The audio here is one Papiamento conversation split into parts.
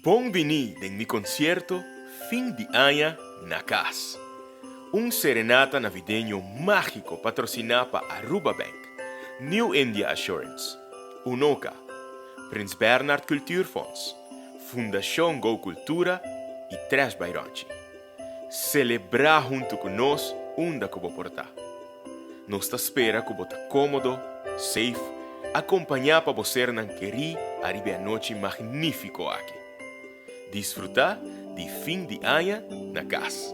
Bon bini den mi concierto fin di aña na cas. Un serenata navideño magico patrocina pa Aruba Bank, New India Assurance, Unoca, Prins Bernhard Cultuurfonds, Fundacion Go Cultura y Trash by Ronchi. Celebrá huntu cu nos unda cu bo por ta. Nos ta spera cu bo ta cómodo, safe, acompañá pa bo sernan kerí ariba e anochi magnífico aki. Disfrutá di fin di aña na cas.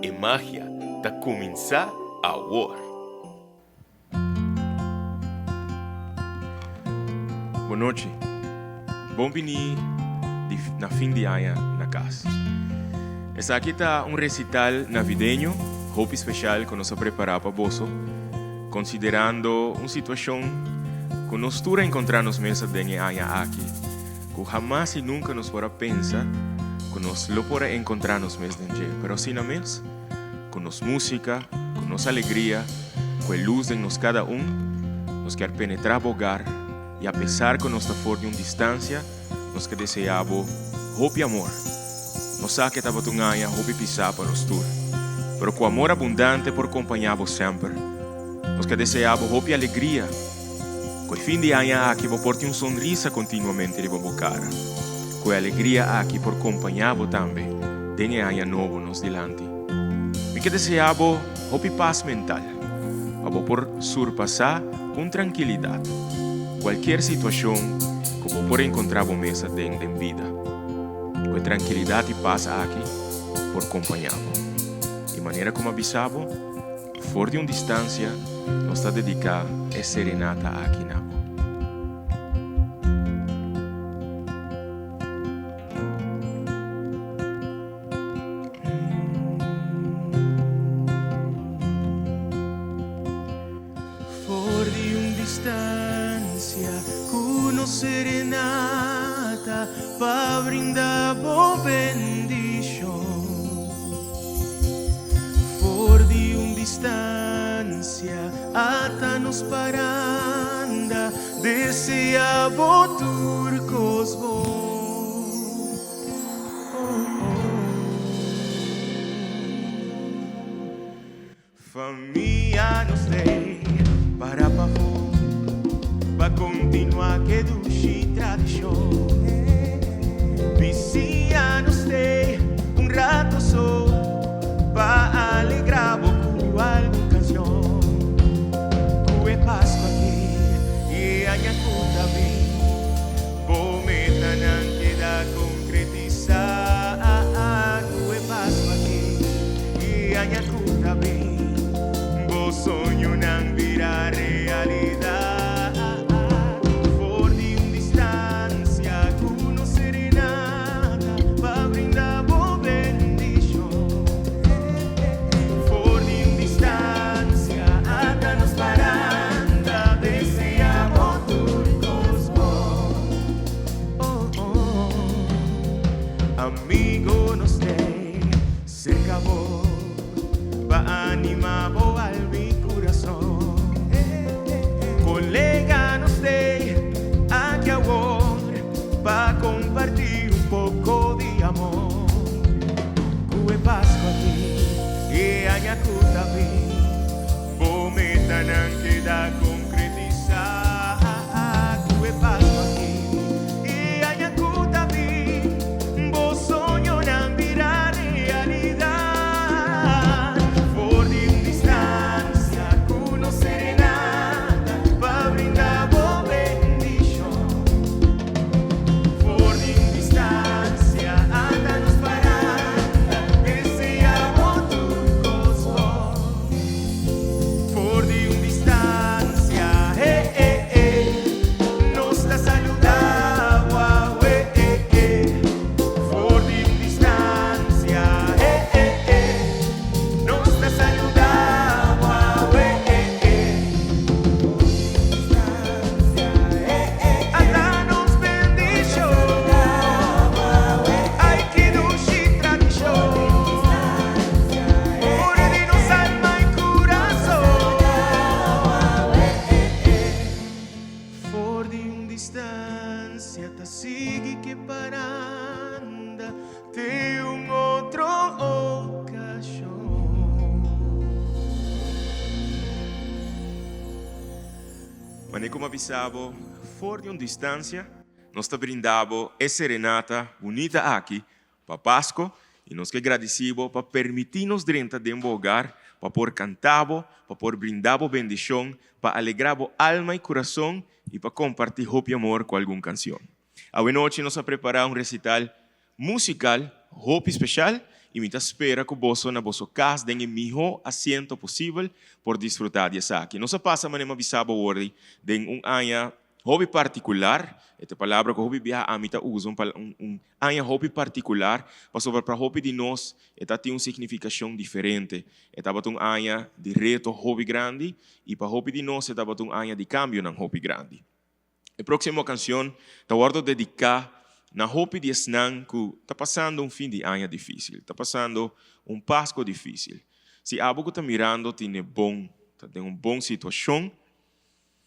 E magia ta cuminsá awor! Bon nochi. Bon bini di na fin di aña na cas. Esaki ta un recital navideño hopi special cu nos a prepara pa boso, considerando un situacion cu nos tur a encontra nos mes aden e aña aki, cu hamas y nunca nos por a pensa cu nos lo por a encontra nos mes den dje, pero asina mes, Cu nos musica, cu nos alegria, cu e luz den nos cada un, nos kier penetra bo hogar y apesar cu nos ta for di un distancia, nos ke desea bo hopi amor. Nos sa cu e tabata un aña hopi pisa pa nos tur, pero cu amor abundante por compaña bo semper. Nos ke desea bo hopi alegria, cu e fin di aña aki bo por tin un sonrisa continuamente riba bo cara, cu e alegria aki por compaña bo tambe den e aña nobo nos dilanti. Mi ke desea bo hopi pas mental, pa bo por surpasá ku un trankilidat kualkier situashon ku bo por enkontrá bo mes aden den bida. Ku e trankilidat i pas aki por kompañá bo. Di manera ku mi a bisa bo, for di un distansia nos ta dediká e serenata aki na bo. For di un distancia cu nos serenata pa brinda bo bendicion. For di un distancia ata nos paranda desea bo tur cos bon. Famia nos t'ei para pafó pa kontinuá k'e dushi tradishon. Bisiña nos t'ei un rato so pa alegrá bo ku algun kanshon. Ku e Paskua aki i e aña ku ta bin. Bo metanan keda konkretisá ku e paso aki i aña ku ta bin. Bo soñonan bira realidat. For di un distansia ku nos serenata pa brinda bo bendishon. For di un distansia ata nos paranda desea bo tur kos bon. Oh, oh. Amigo nos t'ei serka bo pa anima bo alma i kurason. Kolega nos t'ei aki awor pa kompartí un poko di amor. Ku e Paskua aki e aña ku ta bin, bo metanan keda konkretisá. Ku e Paskua aki e aña ku ta bin, bo soñonan. ku mi a bisa bo for di un distansia, nos ta brinda bo e serenata bunita aki pa Pasko i nos ke gradisí bo pa permití nos drenta den bo hogar pa por kanta bo, pa por brinda bo bendishon, pa alegrá bo alma i kurason i pa kompartí hopi amor ku algun kansion. Awenochi nos a prepará un resital musical hopi special y mi ta spera cu boso na boso cas den e miho asiento posibel por disfruta di esaki. Nos a pasa manera mi a bisa bo wordi den un aña hopi particular, e ta e palabra cu hopi biaha ami ta usa, un un aña hopi particular pasobra pa hopi di nos e ta tin un significacion diferente. E tabata un aña di reto hopi grandi y pa hopi di nos e tabata un aña di cambionan hopi grandi. E próksimo kanshon ta wòrdu dediká na hopi di esnan ku ta pasando un fin di aña difísil, ta pasando un Pasko difísil. Si abo ku ta mirando tine bon, ta den un bon situashon,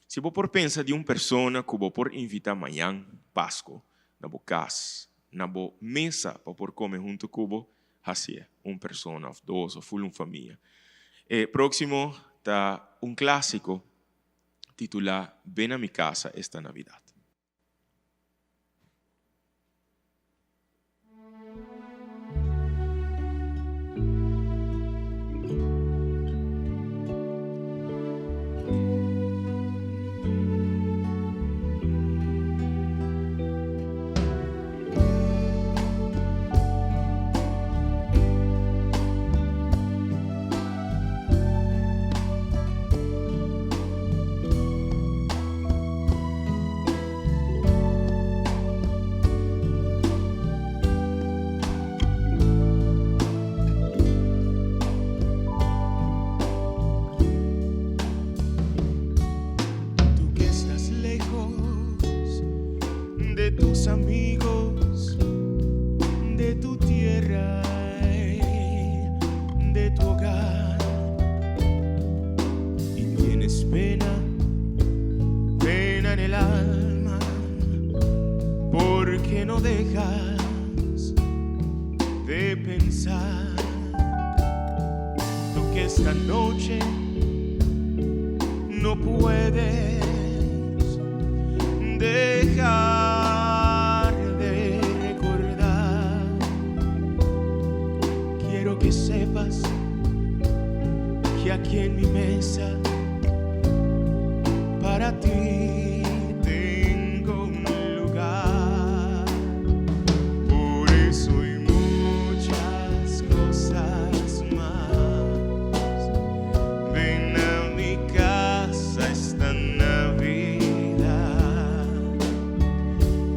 si bo por pensa di un persona ku bo por invitá mañan Pasko na bo kas, na bo mesa pa por kome huntu ku bo, hasié, un persona òf dos òf ful un famia. E próksimo ta un klásiko. titulá Ven a mi casa esta Navidad. Tu que estás lejos de tus amigos, de tu tierra, de tu hogar y tienes pena, pena en el alma, porque no dejas de pensar tú que esta noche no puedes dejar de recordar. Quiero que sepas que aquí en mi mesa para ti tengo un lugar. Por eso y muchas cosas más. Ven a mi casa esta Navidad.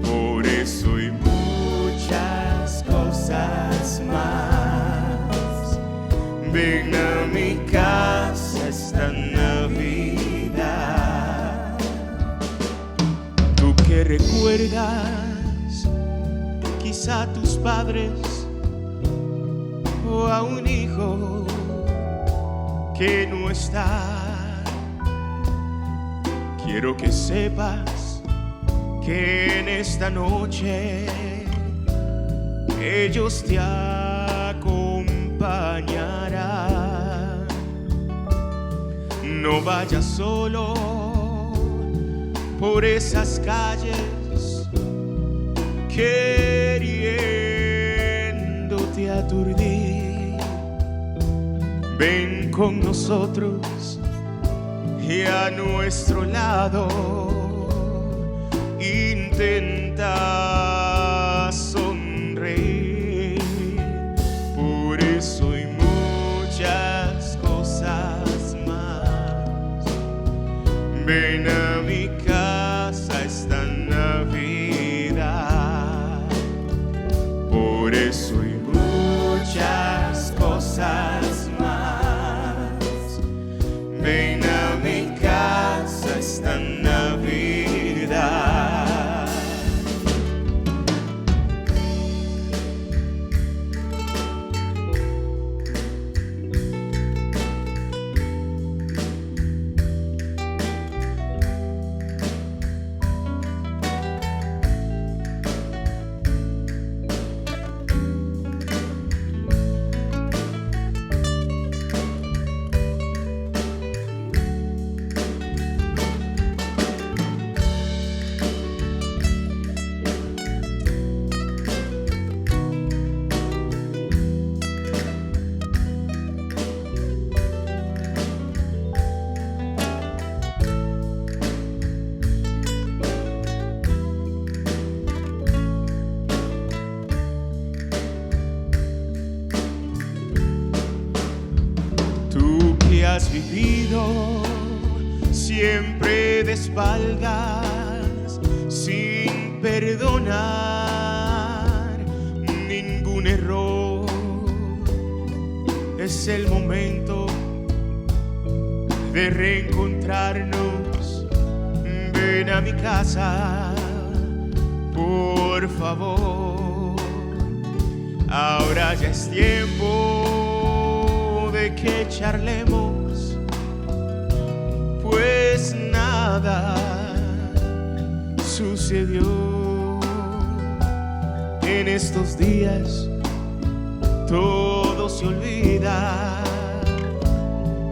Por eso y muchas cosas mas. Ven a mi casa esta Navidad. Tú que recuerdas quizá a tus padres o a un hijo que no está. Quiero que sepas que en esta noche ellos te acompañarán. No vayas solo por esas calles queriéndote aturdir. Ven con nosotros y a nuestro lado intenta sonreír. Por eso y muchas cosas más. Ven a mi casa esta Navidad. Por eso y muchas cosas más. Ven a mi casa esta Navidad. has vivido siempre de espaldas, sin perdonar ningún error. Es el momento de reencontrarnos. Ven a mi casa, por favor. Ahora ya es tiempo de que charlemos, pues nada sucedió en estos días. Todo se olvida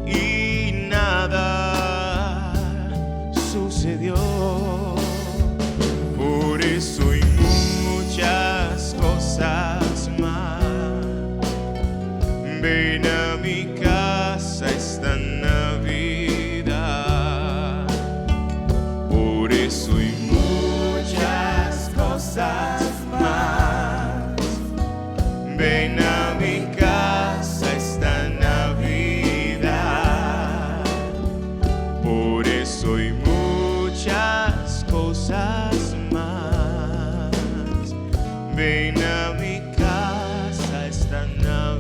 y nada sucedió. Por eso y muchas cosas más. Ven a mi casa esta Navidad. Por eso y muchas cosas más. Ven a mi casa esta Navidad. Por eso y muchas cosas más. Ven a mi casa esta Navidad.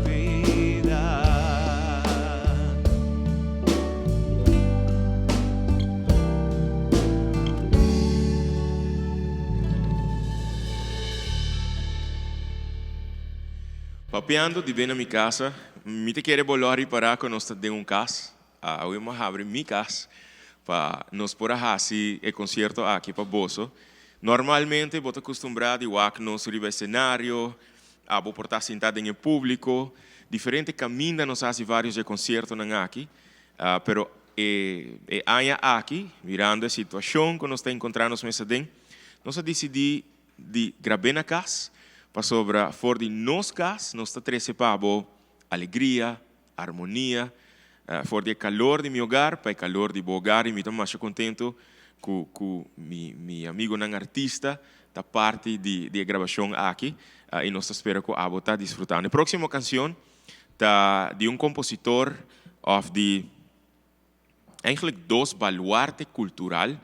Papiando di ven na mi casa, mi ta kere bo lo a ripara cu nos ta den un cas. Awe mi a habri mi cas pa nos por a haci e concierto aki pa boso. Normalmente bo ta custumbra di wak nos riba escenario, abo por ta sinta den e publico. Diferente caminda nos a haci varios di e conciertonan aki, pero e e aña aki, mirando e situacion cu nos ta encontra nos mes aden, nos a dicidi di grab'é na cas, pasobra for di nos cas nos ta trece pa bo alegria, armonia, for di e calor di mi hogar pa e calor di bo hogar y mi ta masha contento cu cu mi mi amigonan artista ta parti di di e grabacion aki y nos ta spera cu abo ta disfrutando. E proximo cancion ta di un compositor of di Eigenlijk dos baluarte cultural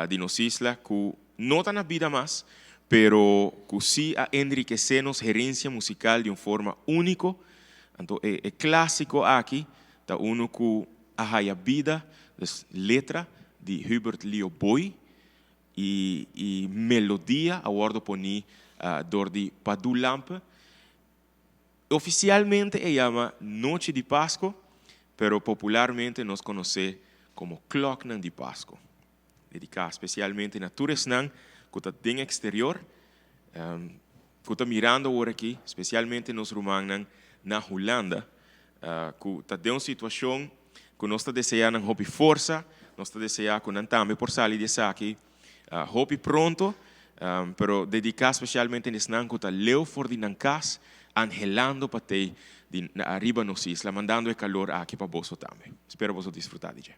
di nos isla cu no ta na bida mas, pero cu si a enrikece nos herencia musical di un forma unico. Anto e e clasico aki ta uno cu a haya bida, dus letra di Hubert Leo Booi y y melodia a wordo poni dor di Padu Lampe. Ofisialmente e yama Nochi di Pasko, pero popularmente nos konosé komo Klòknan di Pasko. Dediká spesialmente na tur esnan ku ta den eksterior, ku ta mirando awor aki, spesialmente nos rumannan na Hulanda, ku ta den un situashon ku nos ta deseá nan hopi forsa, nos ta deseá ku nan tambe por sali di esaki Hopi pronto, pero dediká spesialmente na esnan ku ta leu for di nan kas, anhelando pa tei di ariba nos isla, mandando e kalor aki pa boso tambe. Spero boso disfrutá di dje.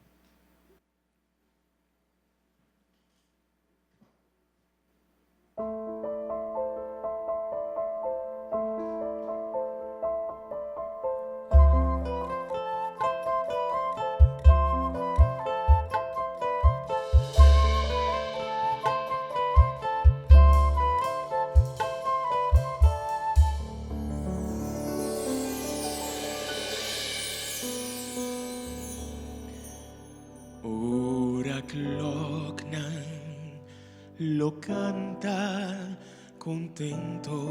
Ora kloknan lo canta contento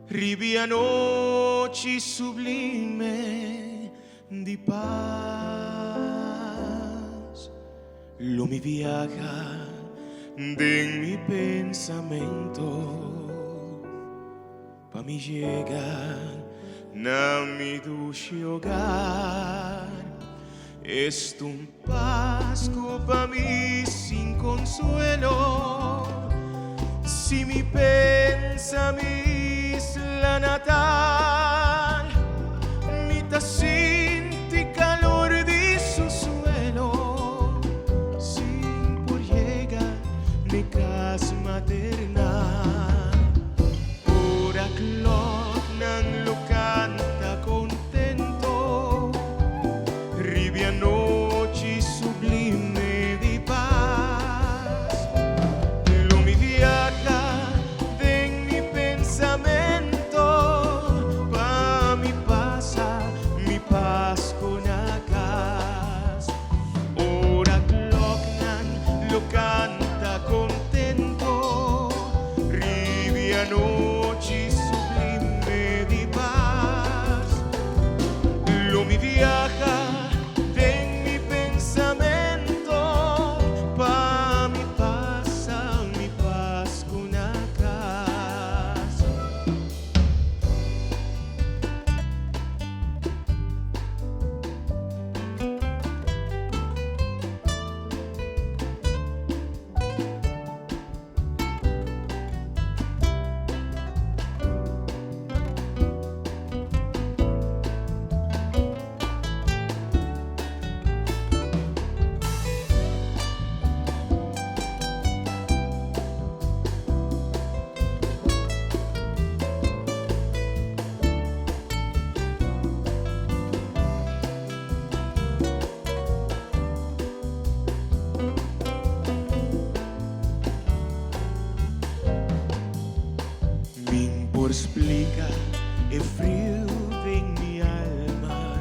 riba e anochi sublime di paz. Lo mi viaha den mi pensamento pa mi yega na mi dushi hogar. Es un Pascu pa mi sin consuelo Si mi pensa mi isla natal Mi ta sinti calor di su suelo Sin por yega n'e cas maternal Ora kloknan lo canta contento. Riba anochi sublime di pas. Lo mi viaha den mi pensamento pa mi pasa mi Pascu na cas. Min por splica e friu den mi alma,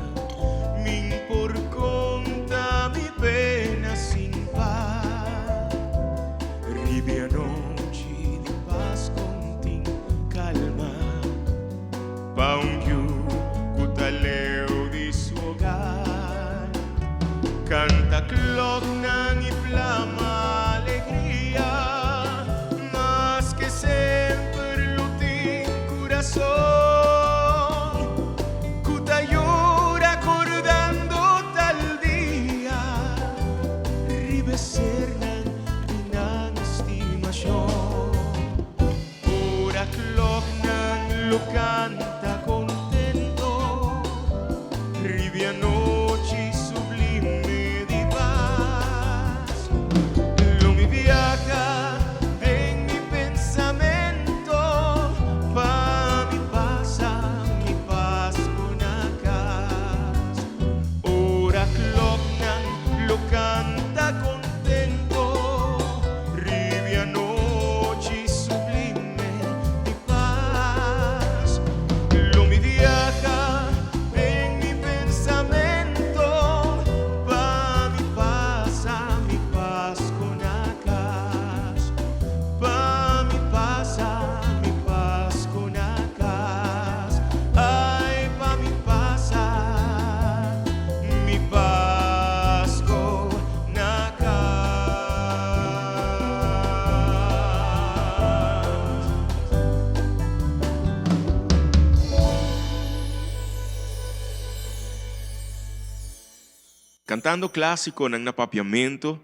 min por conta mi pena sin par. Riba anochi di Pasco tin calma pa un yu cu ta leu di su hogar. Canta kloknan y plama alegria, maske semper lo tin curason cu ta yora cordando tal dia riba sernan di nan estimacion. Ora kloknan lo canta contento riba anochi sublime di paz. Lo mi viaha den mi pensamento pa mi pasa mi Pascu na cas. Ora kloknan lo canta contento riba anochi sublime di paz. Lo mi viaha den mi pensamento pa mi pasa mi Pascu na cas. Pa mi pasa mi Pascu na cas. Ai, pa mi pasa mi Pascu na cas. Cantando clasiconan na Papiamento,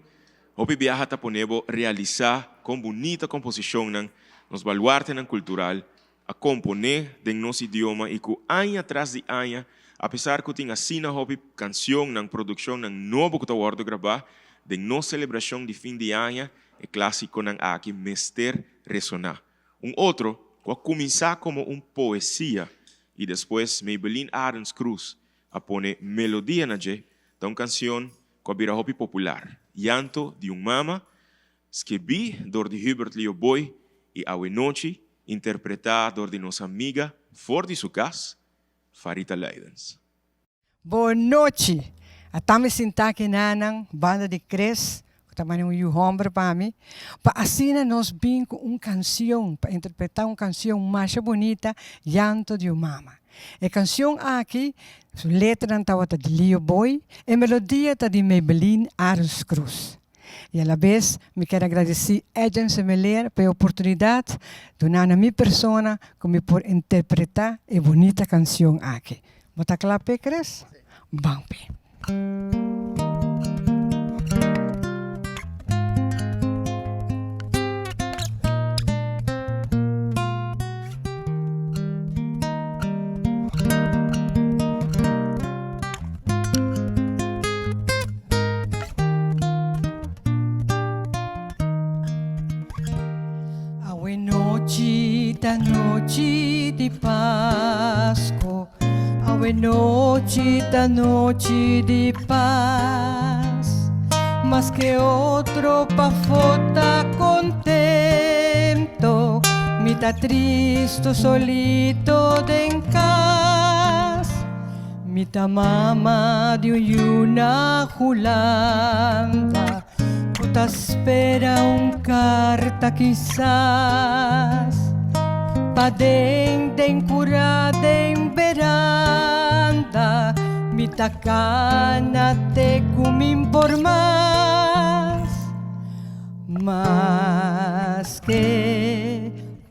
hopi biaha ta pone bo realisa con bunita composicionnan nos baluartenan cultural a compone den nos idioma y cu aña tras di aña, apesar cu tin asina hopi cancionnan, produccionnan nobo cu ta wordo graba, den nos celebracion di fin di aña e clasiconan aki mester resona. Un otro cu a cuminsa como un poesia y despues Maybelline Arends Cruz a pone melodia na dje, ta un cancion cu a bira hopi popular, Llanto di un Mama, skibí dor di Hubert Leo Boy y awe nochi interpretá dor di nos amiga for di su cas, Farita Luidens. Bon nochi! Ata mi sintá aki nanan banda di Chris, ku ta manda un yu hòmber pa mi, pa asina nos bin ku un kansion, pa interpretá un kansion masha bunita, Llanto di un Mama. E kansion aki, su letranan tabata di Leo Boy, e melodia ta di Maybelline Arends Cruz. I alabes mi kier agradesí Edjean Semeleer pa e oportunidat duná na mi persona ku mi por interpretá e bunita kansion aki. Bo ta kla p'e, Chris? Ban p'e. Awe nochi ta nochi di Pasco, awe nochi ta nochi di pas. Maske otro pafó ta contento, mi ta tristo solito den cas. Mi ta mama di un yu na Hulanda ku ta spera un karta kisas. Paden den kura den beranda mi ta kana te ku min por mas. Maske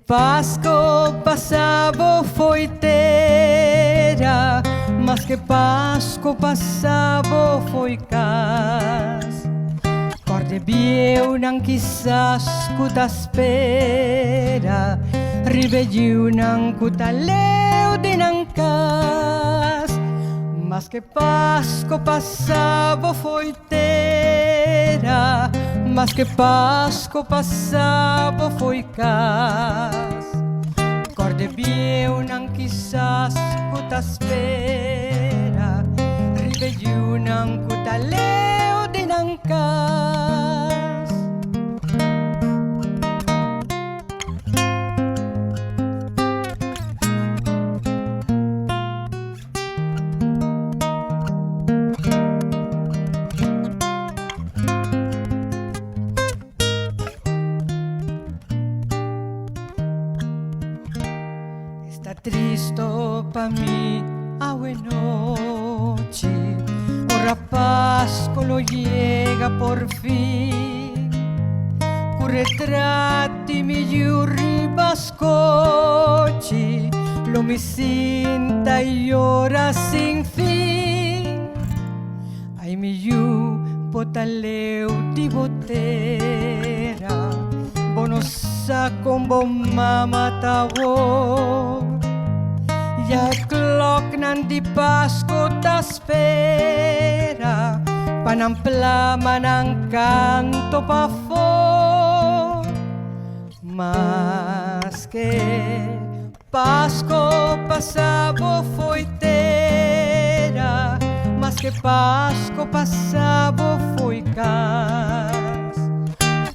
Pasko pasa bo fo'i tera, maske Pasko pasa bo fo'i kas. Kòrda e bieunan kisas ku ta spera riba e yiunan ku ta leu di nan kas. Maske Pasko pasa bo fo'i tera, maske Pasko pasa bo fo'i kas. Kòrda e bieunan kisas ku ta spera riba e yiunan ku ta leu di nan kas. Esta tristo pa mi awe nochi, ora Pasco lo yega por fin. Cu retrati mi yiu riba scochi, lo mi sinta y yora sin fin. Ay mi yu, bo ta leu di bo tera, bo no sa kon bo mama ta awor. Ya e kloknan di Pasko ta spera, pa nan plama nan kanto pafó. Maske Pasko pasa bo fo'i tera, maske Pasko pasa bo fo'i kas.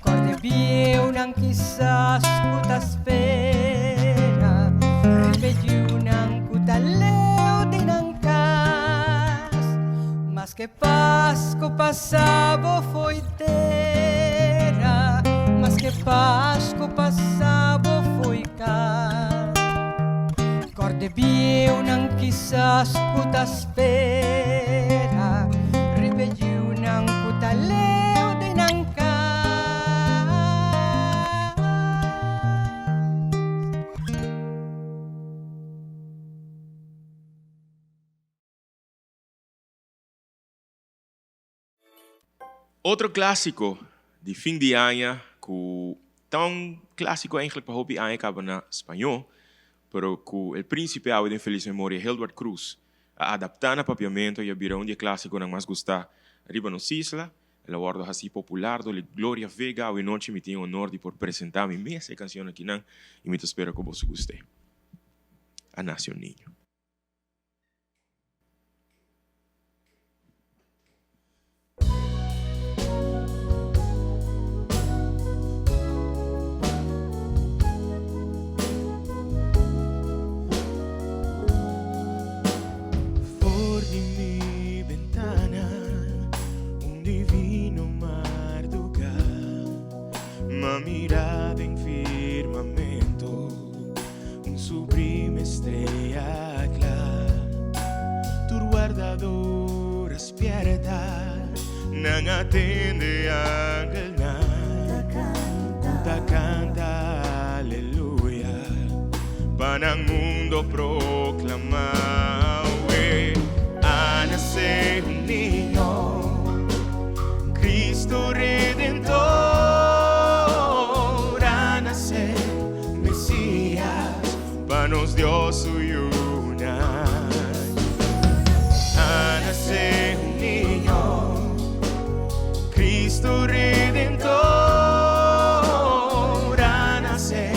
Kòrda e bieunan kisas ku ta spera riba e yiunan ku ta leu di nan kas. Maske Pasko pasa bo fo'i tera, maske Pasko pasa bo fo'i kas. Kòrda e bieunan kisas ku ta spera riba e yiunan ku ta leu di nan kas. Otro clásico di fin di aña cu ta un clásico eigenlijk pa hopi aña caba na spañó, pero cu el príncipe awe den feliz memoria Hildward Cruz a adapta na papiamento y a bira un di e clásiconan mas gusta riba nos isla. El a wordo haci popular dor di Gloria Vega. Awe nochi mi tin e honor di por presenta mi mes e cancion akinan y mi ta spera cu boso gust'e. A nace un niño. For di mi bentana un divino mardugá M'a mira den firmamento Un sublime estrella kla Tur wardador a spierta Nan a tende angelnan Ku ta kanta aleluya Pa nan mundo proklama Awe a nase un niño Cristo Redentor a nase Mesias pa nos Dios su yunan. A nace un niño, Cristo Redentor. A nace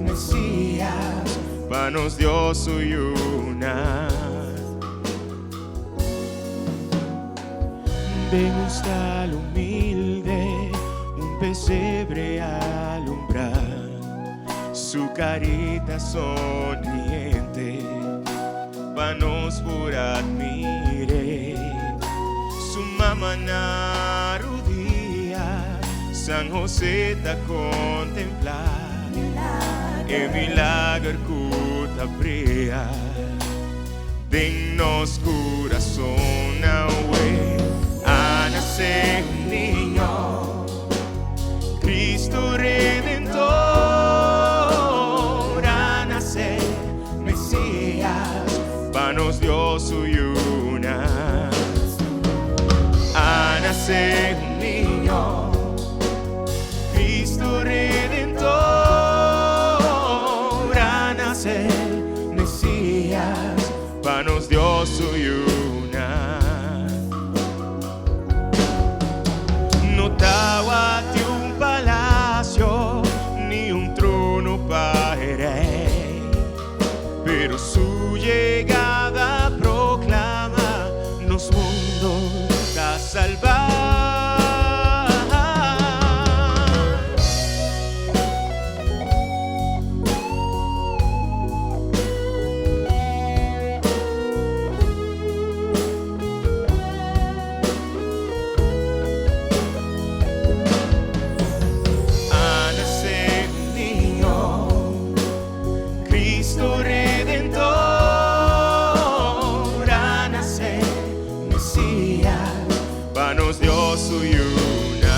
Mesias pa nos Dios su yunan. Den un stal humilde, un pesebre alumbra su carita sonriente pa nos por admire. Su mama na rudia, San José ta contempla. E milager ku ta bria den nos kurason awe. A nase un niño, Cristo Redentor. A nase Mesias, pa nos Dios su yunan. A nase un niño, Cristo Redentor. A nase Mesias, pa nos Dios su yunan. No tabatin un palacio ni un trono pa e rey, pero su yegada a proclama nos mundo ta salva. A nase un niño, Cristo Redentor. A nase Mesias, pa nos Dios su yunan.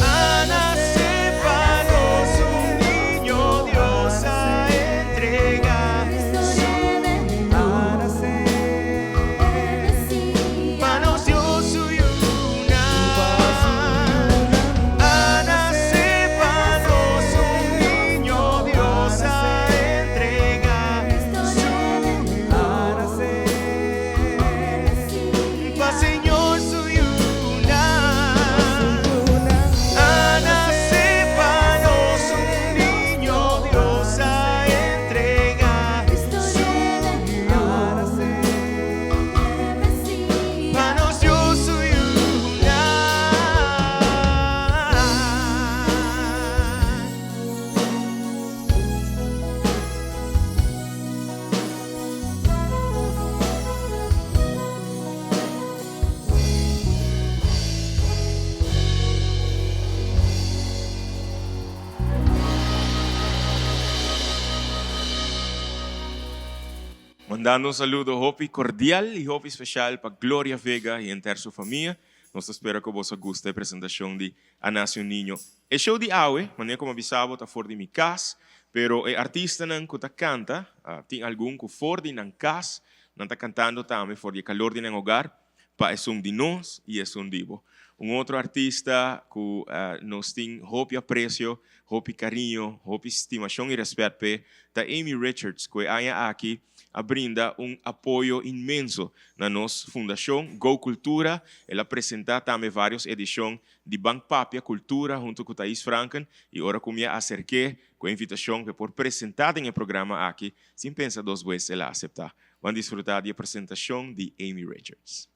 A nase pa nos un niño, Dios a entrega su Pa nos Dios su yunan. A nase pa nos un niño, Dios a entrega su Pa Señor su yunan. A nase pa nos un niño, Dios a entrega su Pa nos Dios su yunan. Mandando un saludo hopi cordial y hopi special pa Gloria Vega y henter su famia. Nos ta spera cu boso a gusta e presentacion di A Nace Un Niño. E show di awe, manera como a bisa bo, ta for di mi cas, pero e artistanan cu ta canta, tin algun cu for di nan cas nan ta cantando tambe for di e calor di nan hogar pa esun di nos y esun di bo. Un otro artista cu nos tin hopi aprecio, hopi cariño, hopi stimacion y respet p'e ta Amy Richards cu e aña aki a brinda un apoyo inmenso na nos fundacion Go Cultura. El a presenta tambe varios edicion di Ban Papia Cultura hunto cu Thais Franken y ora cu mi a acerk'e cu e invitacion p'e por presenta den e programa aki, sin pensa dos bues el a acepta. Ban disfruta di e presentacion di Amy Richards.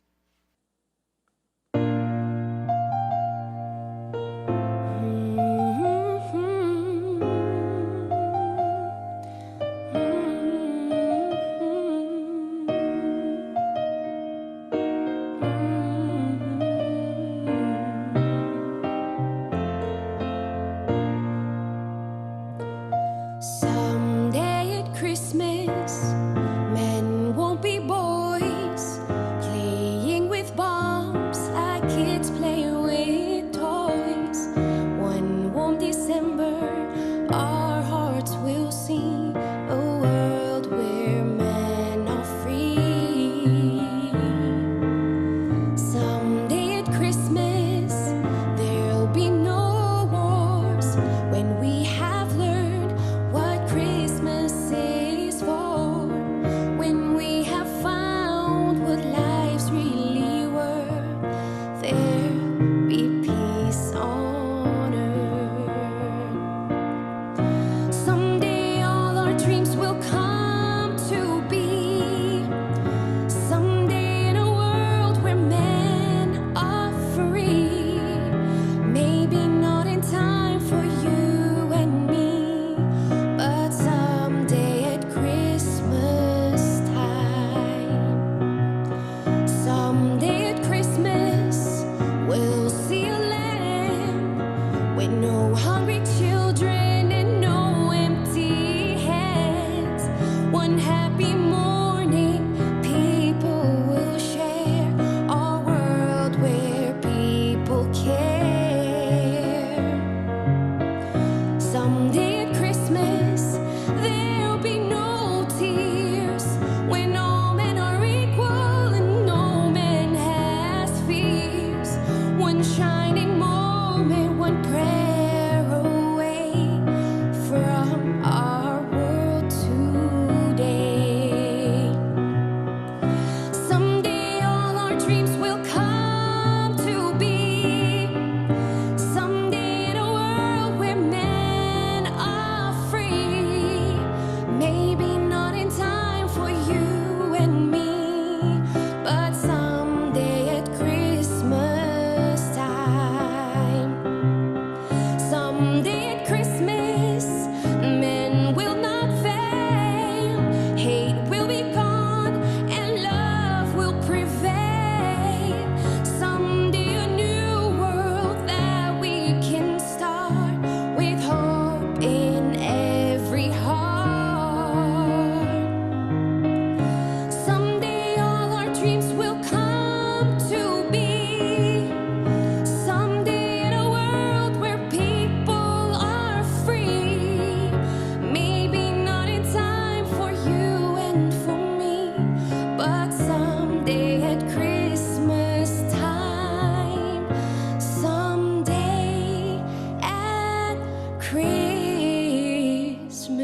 Someday at Christmas, men won't be boys.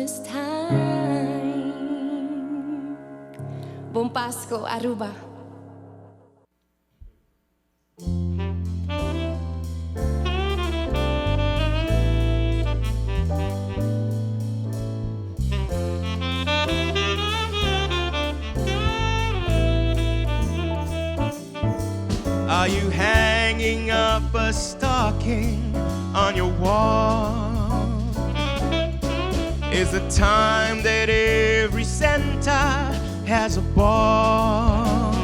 Christmas time. Bon Pasco, Aruba. Are you hanging up a stocking on your wall? Is the time that every Santa has a ball?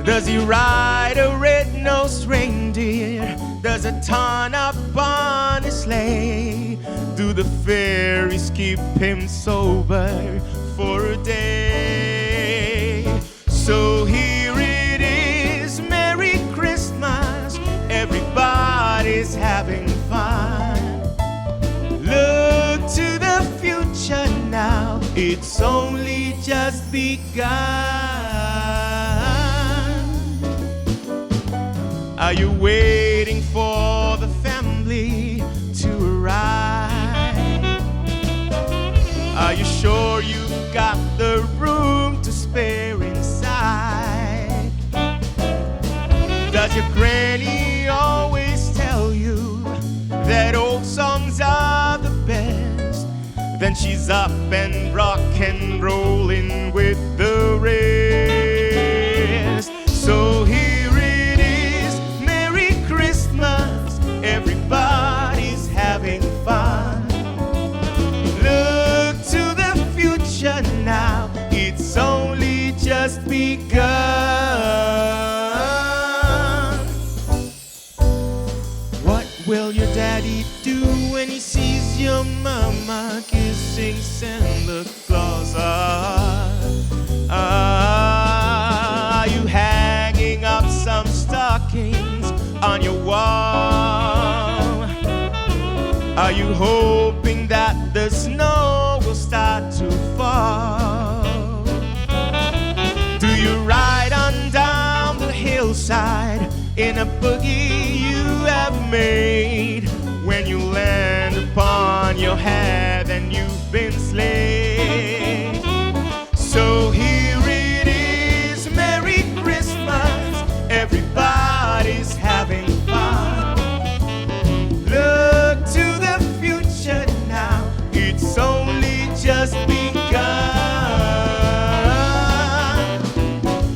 Does he ride a red-nosed reindeer? Does a ton up on his sleigh? Do the fairies keep him sober for a day? So here it is, Merry Christmas. Everybody's having fun. Look to the future now, it's only just begun. Are you waiting for the family to arrive? Are you sure you've got the room to spare inside? Does your granny always tell you that old songs are the best? Then she's up and rock and rolling with the rest. So here it is, Merry Christmas, everybody's having fun. Look to the future now, it's only just begun. What will your daddy do when he sees your mama kissing Santa Claus? Ah, ah, are you hanging up some stockings on your wall? Are you hoping that the snow will start to fall? Do you ride on down the hillside in a buggy you have made? When you land upon your head and you've been slain. So here it is, Merry Christmas, everybody's having fun. Look to the future now, it's only just begun.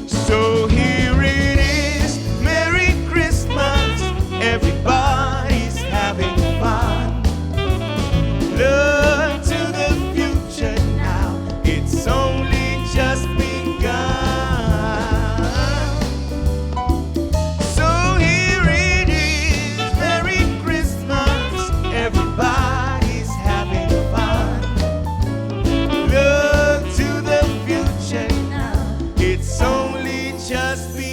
So here it is, Merry Christmas, everybody's having fun. Look to the future now, it's only just begun. So here it is, Merry Christmas, everybody's having fun. Look to the future now, it's only just begun.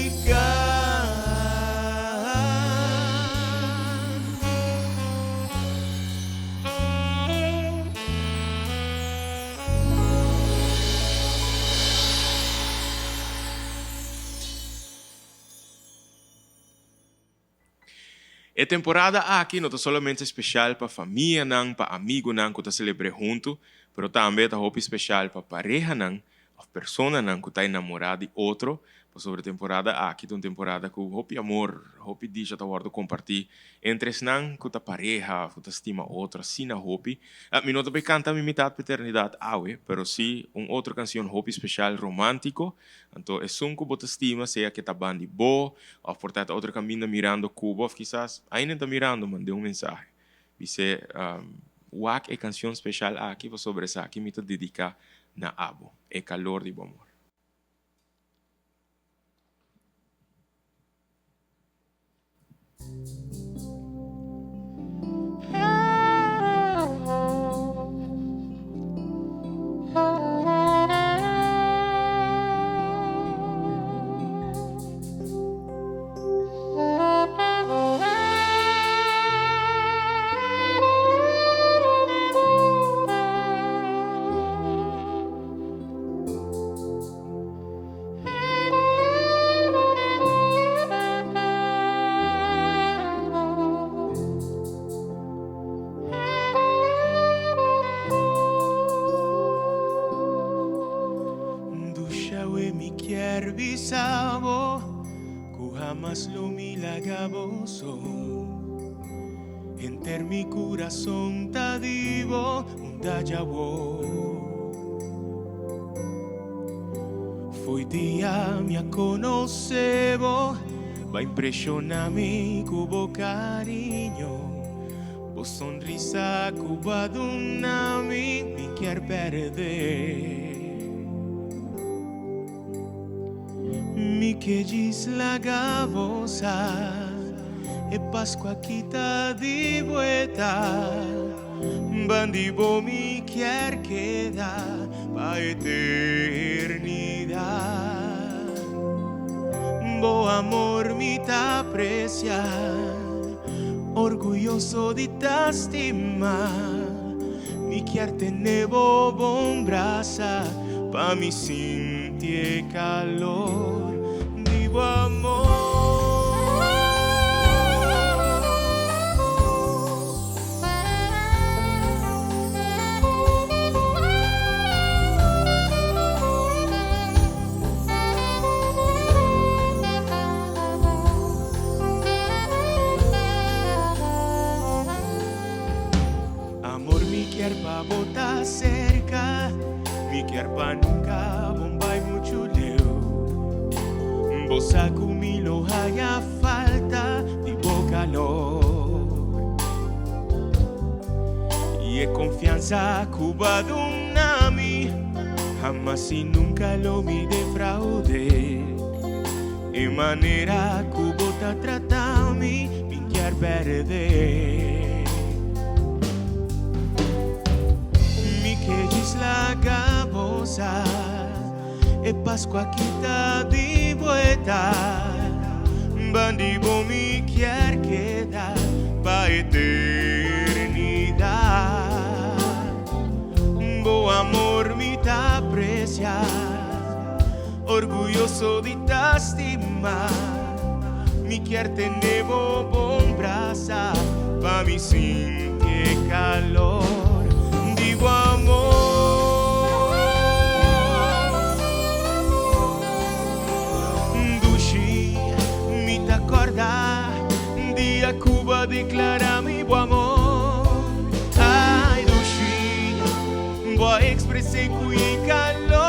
E temporada aki no ta solamente special pa famianan, pa amigonan cu ta celebra hunto, pero tambe ta hopi special pa parehanan of personanan cu ta enamora di otro, pasobra e temporada aki ta un temporada cu hopi amor, hopi dicha ta wordo comparti entre esnan cu ta pareha of cu ta stima otro asina hopi. Mi no ta bay canta Mi Mitad pa Eternidad awe, pero si un otro cancion hopi special romantico. Anto esun cu bo ta stima, sea cu e ta bandi bo, of por ta e ta otro caminda mirando cu bo, of kisas ainda ta mirando, mand'e un mensahe. Bis'e, Wak e cancion special aki pasobra esaki mi ta dedica na abo, e calor di bo amor. kier bisa bo ku hamas lo mi laga bo so. Henter mi kurason ta di bo un daja bo. Fo'i dia mi a konosé bo, bo a impreshoná mi ku bo kariño. Bo sonrisa ku bo a duna mi, mi kier perde. Mi ke djis laga bo sa, e Pascua aki ta di bueta. Bandi bo mi kier keda pa eternidad. Bo amor mi ta aprecia. Orguyoso di ta stima. Mi kier tene bo bon brasa pa mi sinti e calor di bo amor. Amor mi kier pa bo ta cerca, mi kier pa nunca bon bai mucho leu. Bo sa cu mi lo haya falta di bo calor. Y e confianza cu bo a duna mi, hamas y nunca lo mi defraude. E manera ku bo ta trata mi, mi kier perde. Mi ke djis laga bo sa, e Pascua aki ta di bueta. Bandi bo mi kier keda pa eternidad. Bo amor mi ta aprecia. Orguyoso di ta stima. Mi kier tene bo bon brasa pa mi sinti e calor di bo amor. Dushi, mi ta corda dia cu bo a declara mi bo amor. Ay, dushi. Bo a expres'é ku e kalor.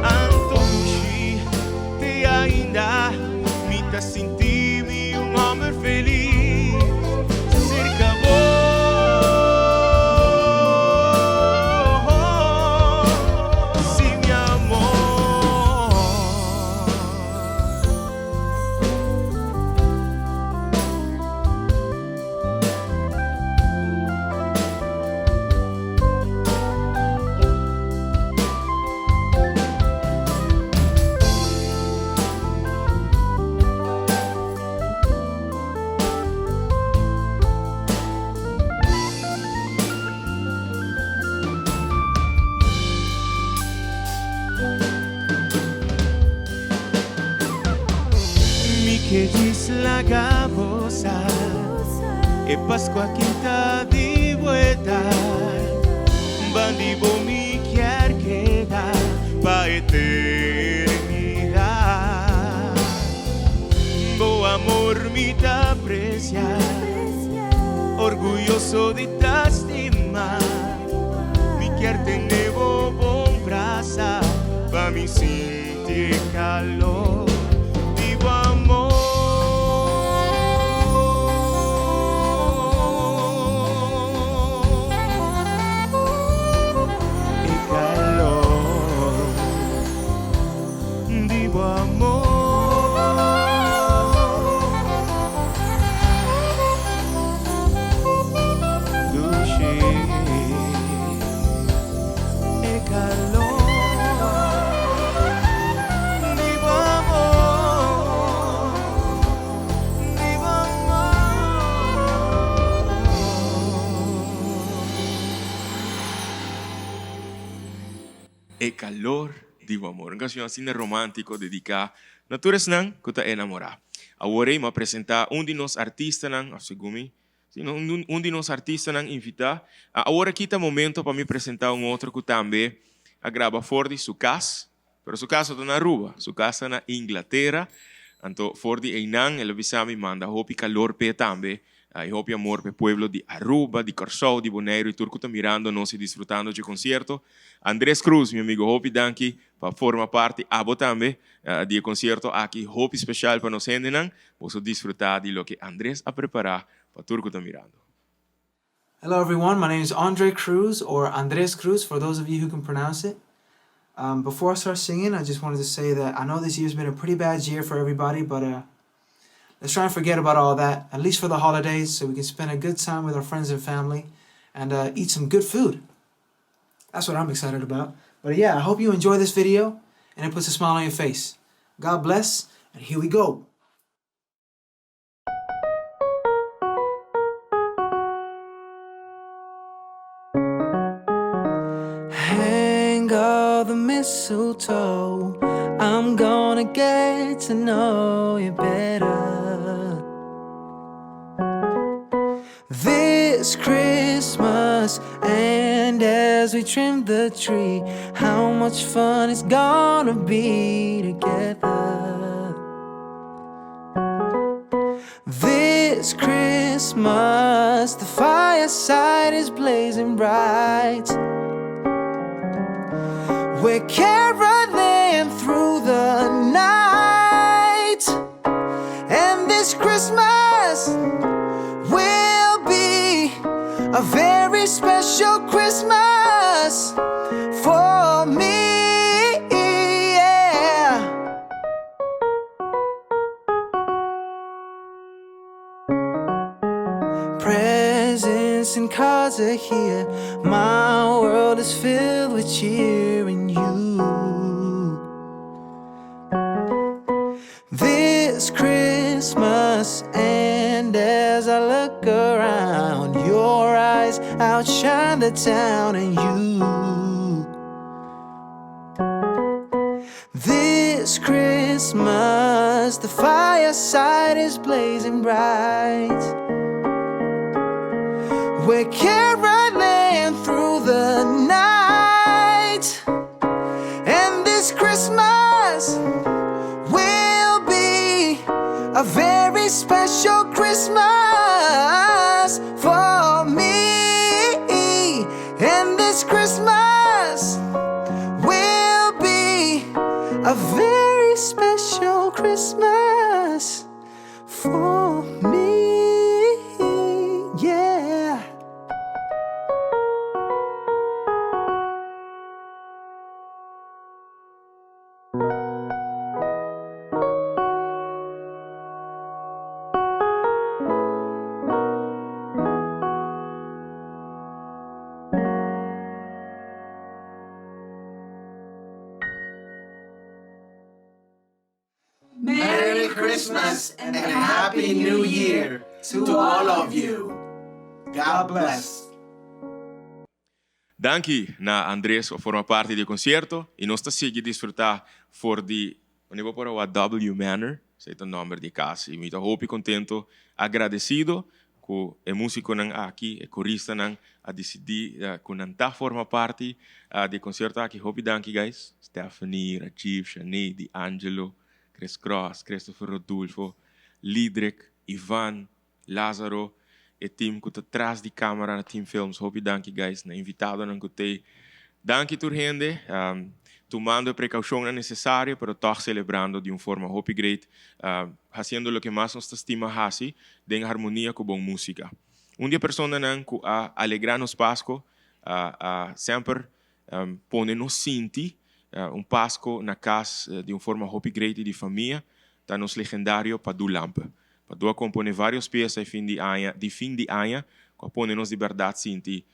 Anto dushi te ainda mi ta sinti mi un hòmber felis serka bo. Sí, mi amor. Mi ke djis laga bo sa E Pascua aki ta di buelta Bandi bo mi kier keda pa eternidad Bo amor mi ta aprecia Orguyoso di ta stima Mi kier tene bo bon brasa pa mi sinti e calor di bo amor. E calor di bo amor. Dushi e calor di bo amor, di bo amor. E calor di bo amor. Un cancion asina romantico dedica na tur esnan cu ta enamora. Awor ey mi a presenta un di nos artistanan, of segun mi. Si, un di nos artistanan invitá. Awor aki ta momento pa mi presentá un otro ku tambe a graba for di su kas, pero su kas no ta na Aruba, su kas ta na Inglatera. Anto for di einan el a bisa mi manda hopi kalor p'e tambe i hopi amor p'e pueblo di Aruba, di Kòrsou, di Boneiru i tur ku ta mirando nos i disfrutando dje konsierto. Andres Cruz, mi amigo, hopi danki pa forma parti abo tambe di e konsierto aki hopi speshal pa nos hendenan. Boso disfrutá di loke Andres a prepará pa tur ku ta mirando. Hello everyone, my name is Andre Cruz or Andres Cruz for those of you who can pronounce it. Um, before I start singing, I just wanted to say that I know this year's been a pretty bad year for everybody, but uh, let's try and forget about all that, at least for the holidays, so we can spend a good time with our friends and family and uh, eat some good food. That's what I'm excited about. But yeah, I hope you enjoy this video and it puts a smile on your face. God bless, and here we go. Hang all the mistletoe. I'm gonna get to know you better. This Christmas, and as we trim the tree, how much fun it's gonna be together. This Christmas, the fireside is blazing bright. We're caroling through the night. And this Christmas will be a very special Christmas for me. Yeah. Presents and cards are here. My world is filled with cheer and you. This Christmas, and as I look around, your eyes outshine the town and you. This Christmas, the fireside is blazing bright. We're caroling through the night. And this Christmas will be a very special Christmas for me. And this Christmas will be a very special Christmas for me. Yeah. Merry Christmas and Happy New Year to all of you. God bless. Danki na Andres pa forma parti di e concierto y nos ta sigui disfruta for di Wanneer bo por a wak W Manor, esei ta nomber di e cas y mi ta hopi contento, agradecido cu e musiconan aki, e coristanan a dicidi cu nan ta forma parti di e concierto aki. Hopi danki guys, Stephanie, Rajiv, Shanae, D'Angelo, Chris Cross, Christopher Rodulfo, Lidrick, Ivan, Lazaro, e team cu ta tras di camera na Team Films, hopi danki guys, na invitadonan cu t'ey. Danki tur hende, tumando e precaucionnan necesario pero tog celebrando di un forma hopi great, haciendo loke mas nos ta stima haci den harmonia cu bon musica. Un di e personanan cu a alegra nos Pasco, a semper pone nos sinti un Pasco na cas di un forma hopi great y di famia, ta nos legendario Padu Lampe. Padu a compone varios pieza e fin di aña di fin di aña cu a pone nos di berdad sinti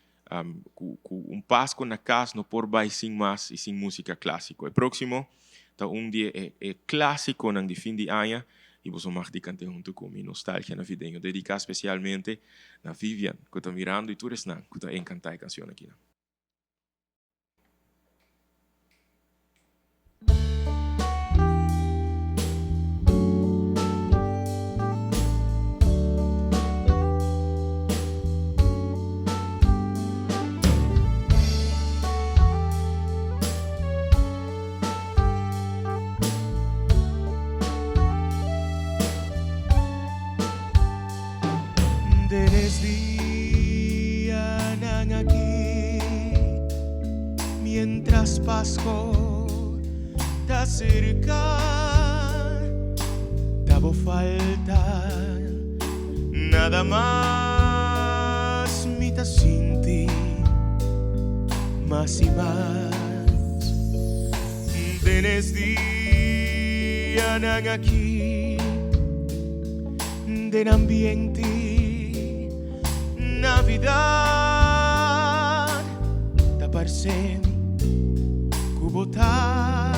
cu cu un Pasco na cas no por bay sin mas y sin musica clasico. E proximo ta un di e e clasiconan di fin di aña y boso mag di cant'e hunto cu mi Nostalgia Navideño dedica specialmente na Vivian cu ta mirando y tur esnan cu ta encanta e cancion akinan. Den es dianan aki, mientras Pasco ta acerca, ta bo falta nada mas mi ta sinti mas y mas. Den es dianan aki, den ambiente Navidad ta parce cu bo ta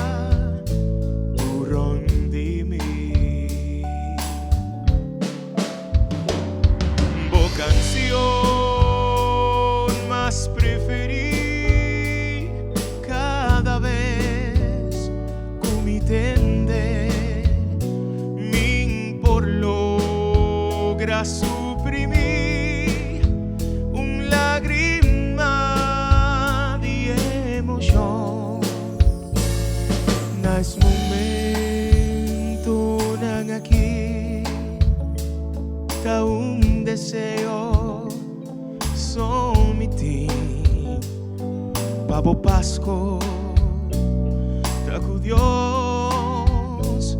rond di mi. Bo cancion mas preferi cada bes cu mi tende mi'n por logra suprimi un lagrima di emocion. Na es momentonan aki ta un deseo so mi tin pa bo Pasco ta cu Dios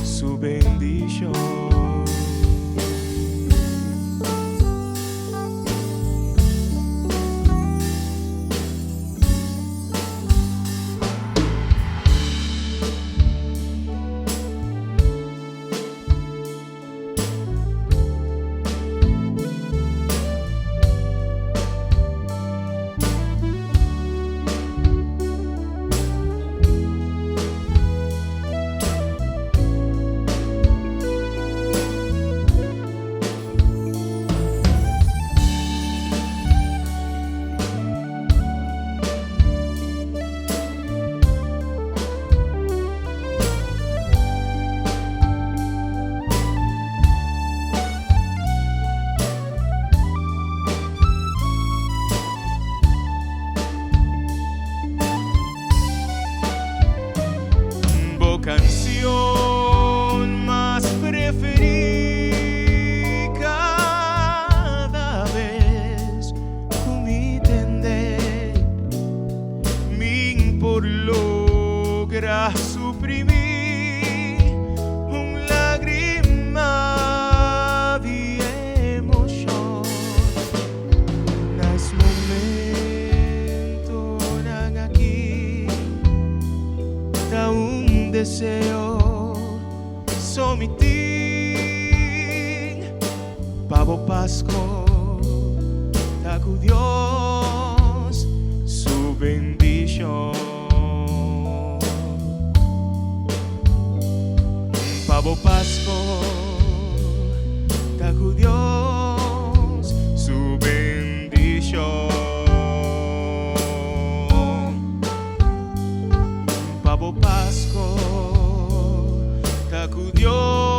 su bendicion. Bo cancion mas preferi cada bes cu mi tende mi'n por logra suprimi un lagrima di emocion. Na es momentonan aki ta un deseo so mi tin pa bo Pasco ta cu Dios su bendicion. Pa bo Pasco ta cu Dios su bendicion. Pa bo Pasco ta cu Dios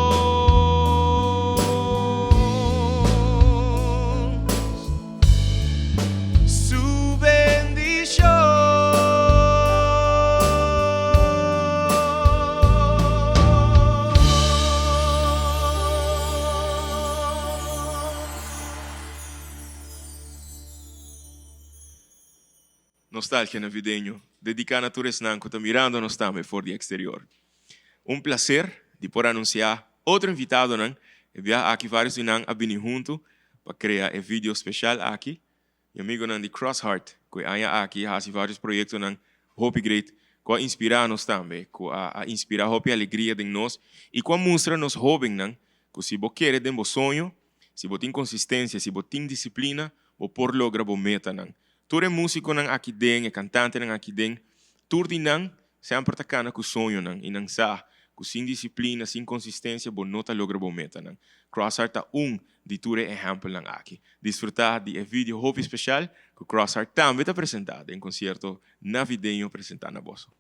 su bendicion. Nostalgia navideño, dedica na tur esnan cu ta mirando nos tambe for di exterior. Un placer di por anuncia otro invitadonan, e biaha aki varios di nan a bini hunto pa crea e video special aki. Mi amigonan di Cross Heart cu e aña aki a haci varios proyectonan hopi great cu a inspira nos tambe, cu a inspira hopi alegria den nos y cu a mustra nos hobennan cu si bo kere den bo soño, si bo tin consistencia, si bo tin disciplina, bo por logra bo metanan. Tur e musiconan aki den, e cantantenan aki den, tur di nan semper ta cana cu soñonan y nan sa cu sin disciplina, sin consistencia bo no ta logra bo metanan. Crossheart ta un di tur e ehempelnan aki. Disfruta di e video hopi special cu Crossheart tambe ta presenta den concierto navideño presenta na boso.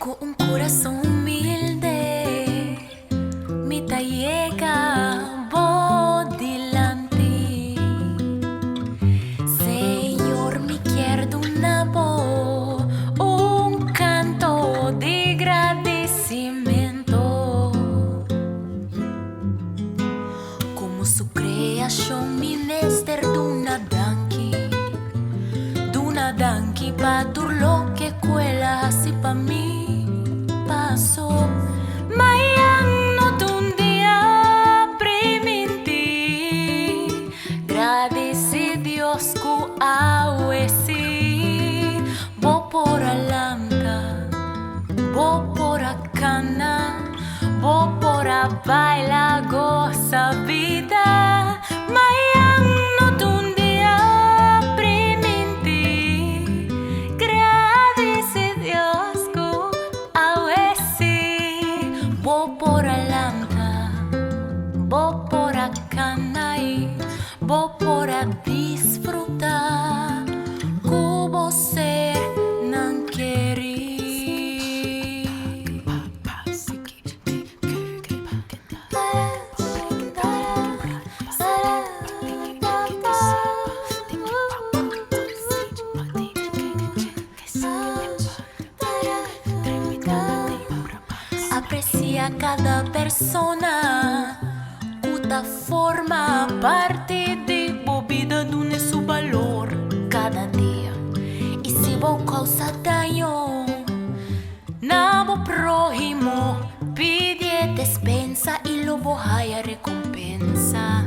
Ku un kurason. kurason humilde mi ta yega bo dilanti. Señor mi kier duna bo un kanto di gradisimentu. Komo su kreashon mi mester duna danki, duna danki pa tur loke ku el a hasi pa mi. Paso mayan no ta un dia primintí, gradisí Dios ku awe sí bo por a lanta, bo por a kana. Bo por a baila gosa bida Mayan no ta un dia primintí Gradisi Dios ku awe si Bo por a lanta Bo por a kana i bo por a disfruta Ku bo sernan kerí. Aprecia cada persona cu ta forma parti di bo bida dune su balor cada dia y si bo causa daño na bo prohimo pidie despensa y lo bo haya recompensa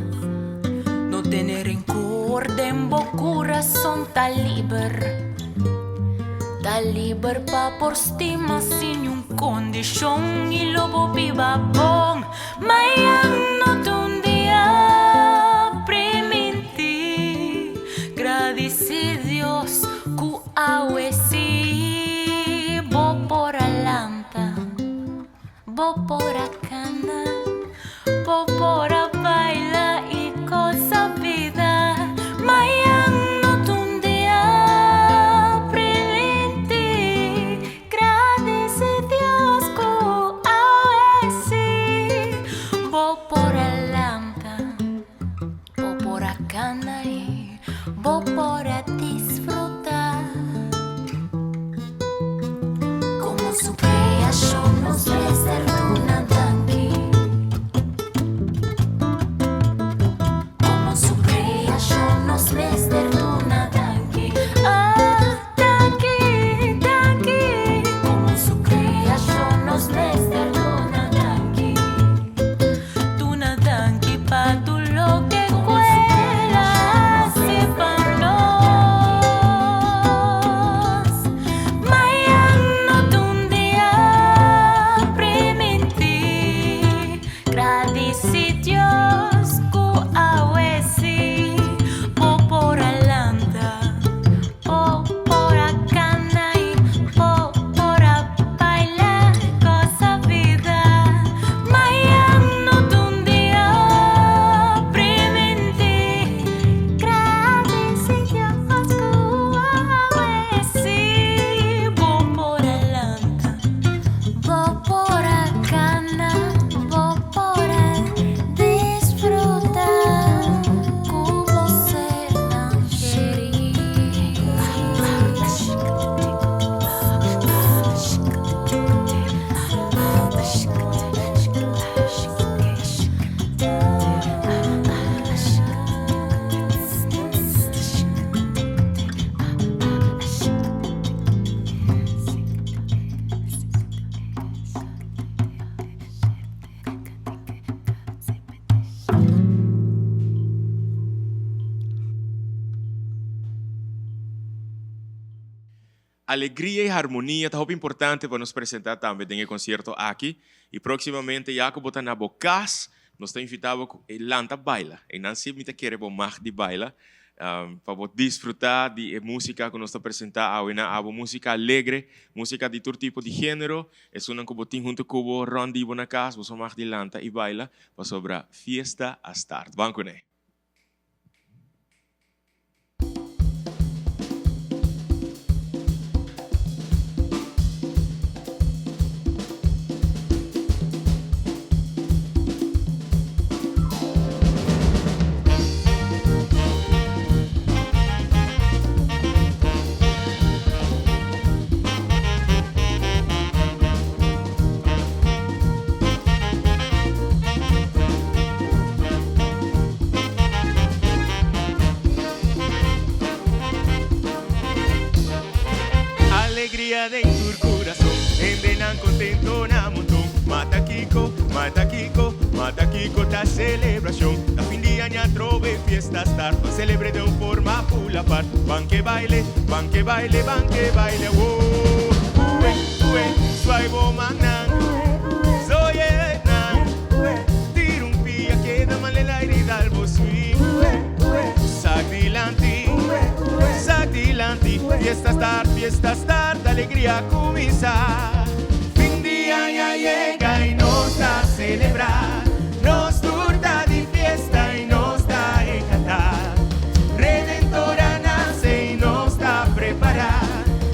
no tene rencor den bo curason ta liber ta liber pa por stima sin niun condicion y lo bo biba bon mayan no ta un dia priminti gradici Dios cu awe si bo por a lanta, bo por a cana, bo por a baila y goza bida. Mayan no ta un dia priminti, gradici Dios cu awe si bo por a lanta, bo por a cana y bo por a disfruta. Como su creacion nos mester duna danki. Como su creacion nos mester duna danki. Ah, danki, danki. Como su creacion nos mester duna danki. Duna danki pa tur loke ku el a hasi pa nos. Mayan no ta un dia primintí. Gradisí Dios ku awe sí bo por a lanta, bo por a kana i bo por a baila gosa bida. Mayan no ta un dia primintí. Gradisí Dios ku awe sí bo por a lanta, bo por a kana, bo por a disfruta ku bo sernan kerí. Alegria y harmonia ta hopi importante pa nos presenta tambe den e concierto aki y proximamente ya cu bo ta na bo cas nos ta invita bo cu e lanta baila eynan si mi ta kere bo mag di baila pa bo disfruta di e musica cu nos ta presenta awe na abo musica alegre musica di tur tipo di genero esunnan cu bo tin hunto cu bo rond di bo na cas bo so mag di lanta y baila pasobra fiesta a start ban cune. Kiko ta selebrashon? Ta fin di aña atrobe fiesta start. Ban selebr'é den un forma full apart. Ban ke baile, ban ke baile, ban ke baile awor. Ue, ue, swai bo mannan. Zoye nan. Tira un pia, keda mal el aire i dal bo swing. Sak dilanti, sak dilanti. Fiesta start, fiesta start, alegria kuminsá. Fin di aña yega i nos ta selebrá. Nos tur ta di fiesta i nos ta enkantá. Redentor a nase i nos ta prepará.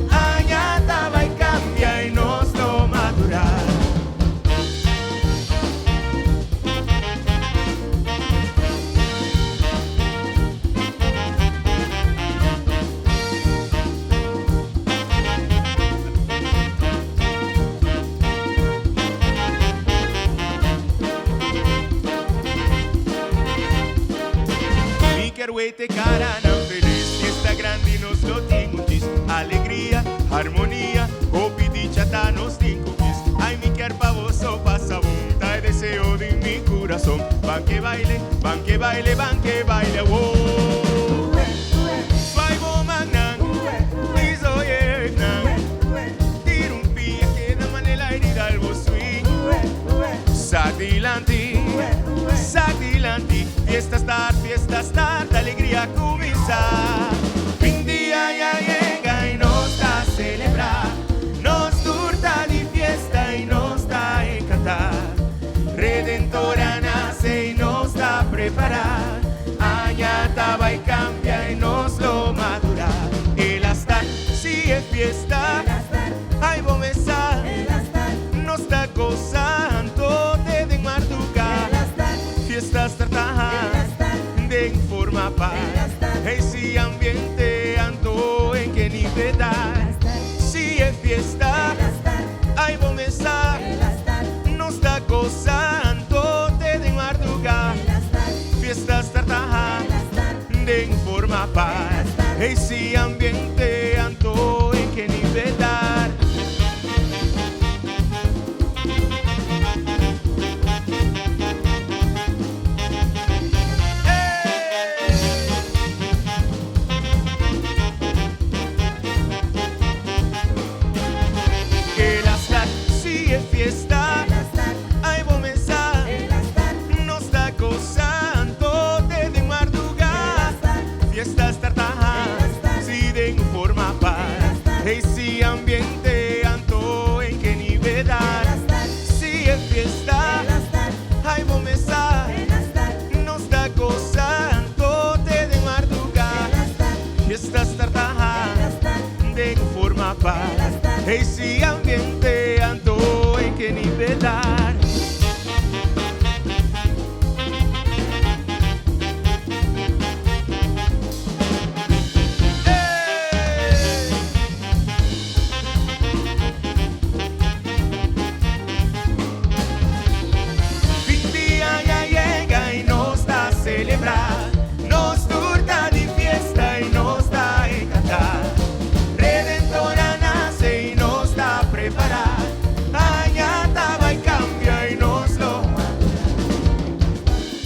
Aña ta bai kambia i nos lo madurá. Mi kier wete caranan feliz, fiesta grandi nos lo tin un chis. Alegria, harmonia, hopi dicha ta nos tin cu kis. Ay mi kier pa boso pasa bon, ta e deseo di mi curason. Ban ke baile, ban ke baile, ban ke baile awor. Swai bo mannan, i zoye nan. Tira un pia, keda manera i dal bo swing. Sa dilanti, sa dilanti. Fiesta start, fiesta start, alegria kuminsá. Fin di aña yega i nos ta selebrá. Nos tur ta di fiesta i nos ta enkantá. Redentor a nase i nos ta prepará. Aña ta bai kambia i nos lo madurá. El a start, si e fiesta, ai bo mesa. Nos ta gosa anto te den marduga. Fiesta starta den forma pa. Hey si ambiente anto en ke nivel. Si e fiesta, ai bo mesa. Nos ta gosa anto te den marduga. Fiesta starta den forma pa. Hey si ambiente anto en ke nivel. El a start, si e fiesta, ai bo mesa. Nos ta gosa anto te den marduga. Fiesta starta, si den forma pa. Hey si ambiente anto en ke nivel. Si e fiesta, ai bo mesa. Nos ta gosa anto te den marduga. Fiesta starta den forma pa. Hey si ambiente anto en ke nivel. Hey! Fin di aña yega i nos ta selebrá. Nos tur ta di fiesta i nos ta enkantá. Redentor a nase i nos ta prepará. Aña ta bai kambia i nos lo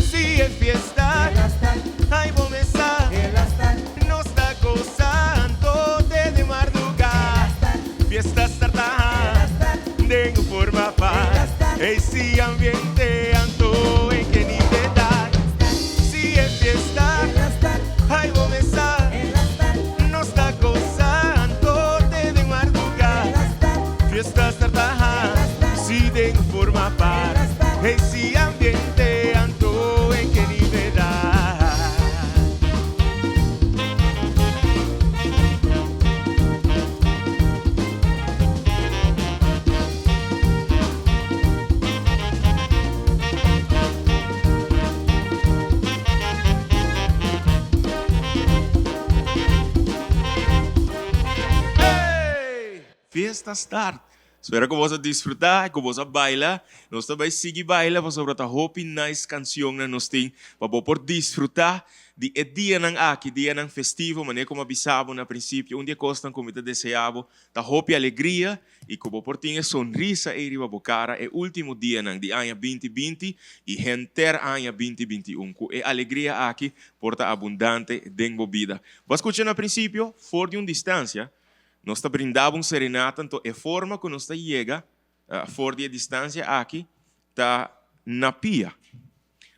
Si e fiesta, ai bo mesa. Nos ta gosa anto te den marduga. Fiesta starta den forma pa. Hey si ambiente anto en ke nivel. Si e fiesta, ai bo mesa. Nos ta gosa anto te den marduga. Fiesta starta si den forma pa. Hey si ambiente anto en ke nivel. Hey! Fiesta start. Spera ku boso a disfrutá i ku boso a baila. Nos ta bai sigui baila pasobra ta hopi nice kansionnan nos tin pa bo por disfrutá di e dianan aki, dianan festivo. Manera ku mi a bisa bo na prinsipio, un di e kosnan ku mi ta deseá bo ta hopi alegria i ku bo por tin e sonrisa ei riba bo kara e último dianan di aña 2020 i henter aña 2021. Ku e alegria aki por ta abundante den bo bida. Bo a skucha na prinsipio, for di un distansia, Nos ta brinda bo un serenata, anto e forma ku nos ta yega for di e distansia aki ta na pia.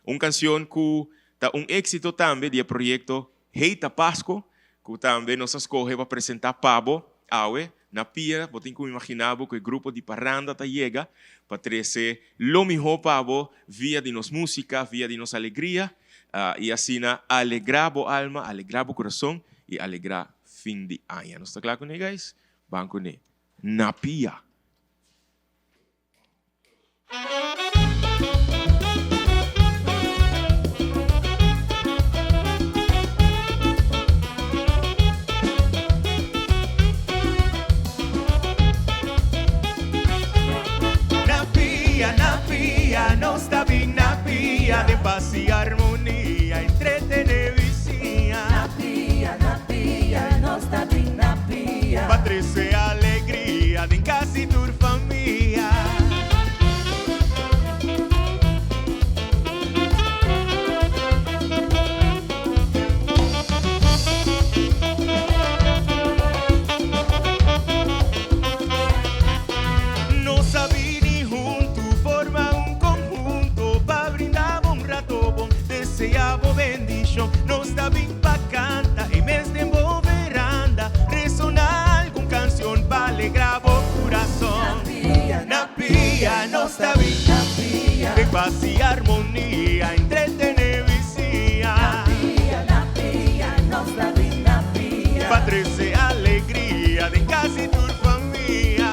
Un kansion ku ta un éksito tambe di e proyekto Hey ta Pasko, ku tambe nos a skohe pa presentá pa bo awe na pia. Bo tin ku imaginá bo ku e grupo di paranda ta yega pa trese lo mihó pa bo via di nos músika, via di nos alegria, i asina alegrá bo alma, alegrá bo kurason i alegrá Fin di aña. Nos ta kla kuné guys? Ban kuné. Na pia! Na pia, na pia, nos ta bin na pia den pas i armonia, entretené bisiña. Na pia, na pia, nos ta bin na pia. Pa trese alegria den kasi tur famia. Nos a bini huntu forma un conhunto pa brinda bo un rato bon, desea bo bendicion. Nos ta bin pa canta e mes den bo veranda, resona algun cancion pa alegra bo curason. Na pia nos ta bin den paz y armonia, entretene bisia. Pa trece alegria den casi tur famia.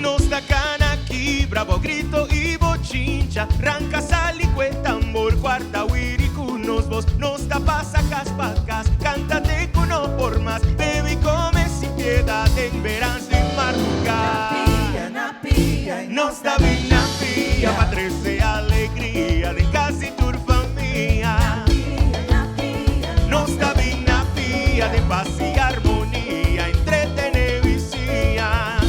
Nos ta cana kibra bo grito y bo chincha, ranca sali cu e tambor, cuarta wiri cu nos voz. Nos ta pasa cas pa cas, canta te cu no por mas, bebe y come sin piedad den verans di marduga. Nos ta bin na pia pa trece alegria den casi tur famia. Nos ta bin na pia den paz y armonia, entretene bisia.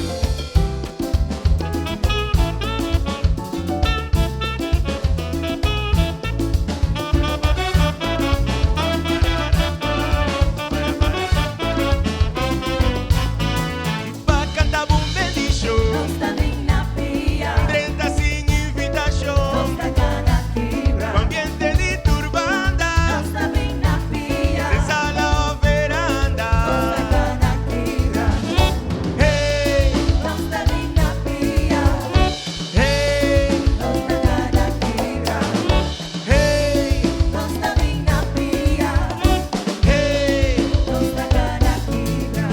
Pa canta bo un bendicion. Nos ta bin na pia. Drenta sin invitacion. Nos ta gana kibra. Cu ambiente di tur banda. Nos ta bin na pia. Den sala of veranda. Nos ta gana kibra. Hey. Nos ta bin na pia. Hey. Nos ta gana kibra. Hey. Nos ta bin na pia. Hey. Nos ta gana kibra.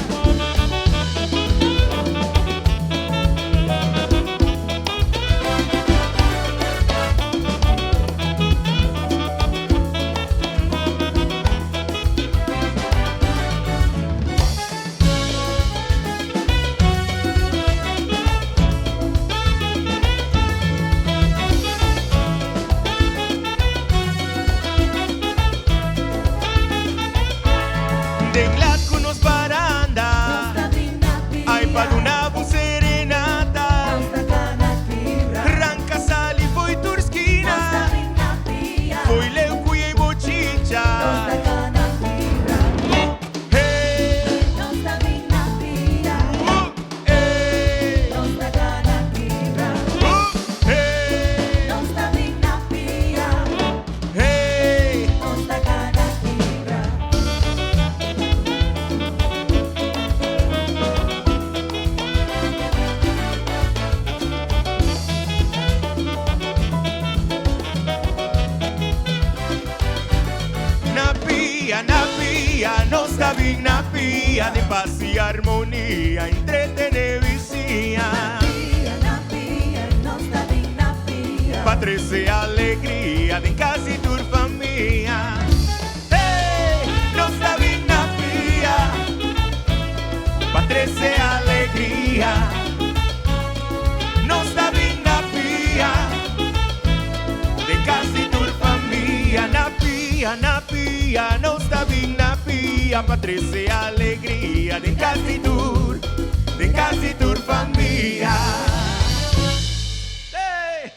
Den lat ku nos paranda. Nos ta bin na pia. Ai pa duna bo serenata. Nos ta gana kibra. Ranka sali fo'i tur skina. Nos ta bin na pia. Fo'i leu ku yei bo chicha. Nos ta gana kibra. Hey. Nos ta bin na pia. Hey. Nos ta gana kibra. Hey. Nos ta bin na pia. Hey. Nos ta gana kibra. Na pia, na pia, nos ta bin na pia den paz y armonia, entretene bisia. Na pia, na pia, trece alegria den cas di tur famia. Hey! Nos ta bin na pia pa trece alegria. Nos ta bin na pia den cas di tur famia. Na pia, na pia, nos ta bin na pia pa trece alegria den cas di tur, den cas di tur famia. Hey!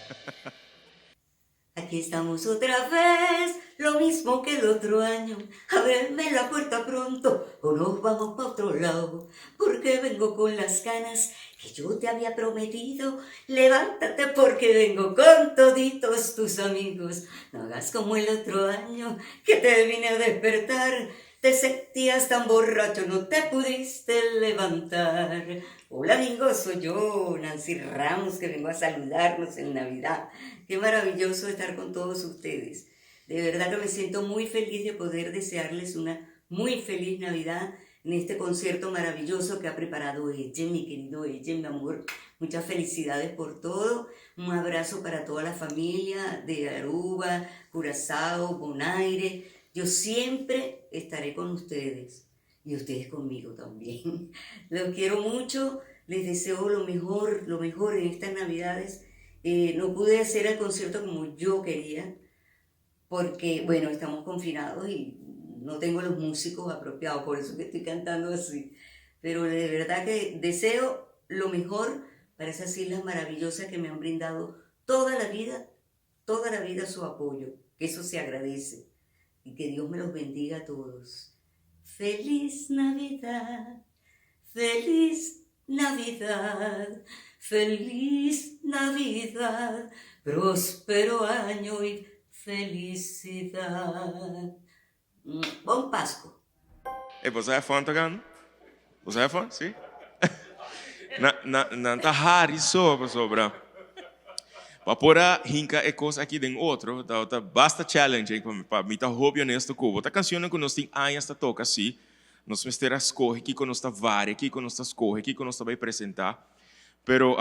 Aquí estamos otra vez, lo mismo que el otro año. Ábreme la puerta pronto o nos vamos pa otro lado, porque vengo con las ganas que yo te había prometido. Levántate porque vengo con toditos tus amigos. No hagas como el otro año que te vine a despertar. Te sentías tan borracho, no te pudiste levantar. Hola amigos, soy yo, Nancy Ramos, que vengo a saludarnos en Navidad. Qué maravilloso estar con todos ustedes. De verdad que me siento muy feliz de poder desearles una muy feliz Navidad en este concierto maravilloso que ha preparado Echen, mi querido Echen, mi amor. Muchas felicidades por todo. Un abrazo para toda la familia de Aruba, Curazao, Bonaire. Yo siempre estaré con ustedes y ustedes conmigo también. Los quiero mucho, les deseo lo mejor, lo mejor en estas Navidades. No pude hacer el concierto como yo quería, porque, bueno, estamos confinados y no tengo los músicos apropiados, por eso que estoy cantando así. Pero de verdad que deseo lo mejor para esas islas maravillosas que me han brindado toda la vida, toda la vida su apoyo, que eso se agradece. Y que Dios me los bendiga a todos. Feliz Navidad, feliz Navidad, feliz Navidad, próspero año y felicidad. Bon Pasco. Ey, bo sa have fun tocando? Bo sa have fun? Si? Na, na, nan ta hari so pasobra pa por a hinca e cos aki den otro ta ta basta challenging pa mi, pa mi ta hopi honesto cu bo. Ta cancionnan cu nos tin añas ta toca si, nos mester a scoge kico nos ta varia, kico nos ta scoge, kico nos ta bay presenta. Pero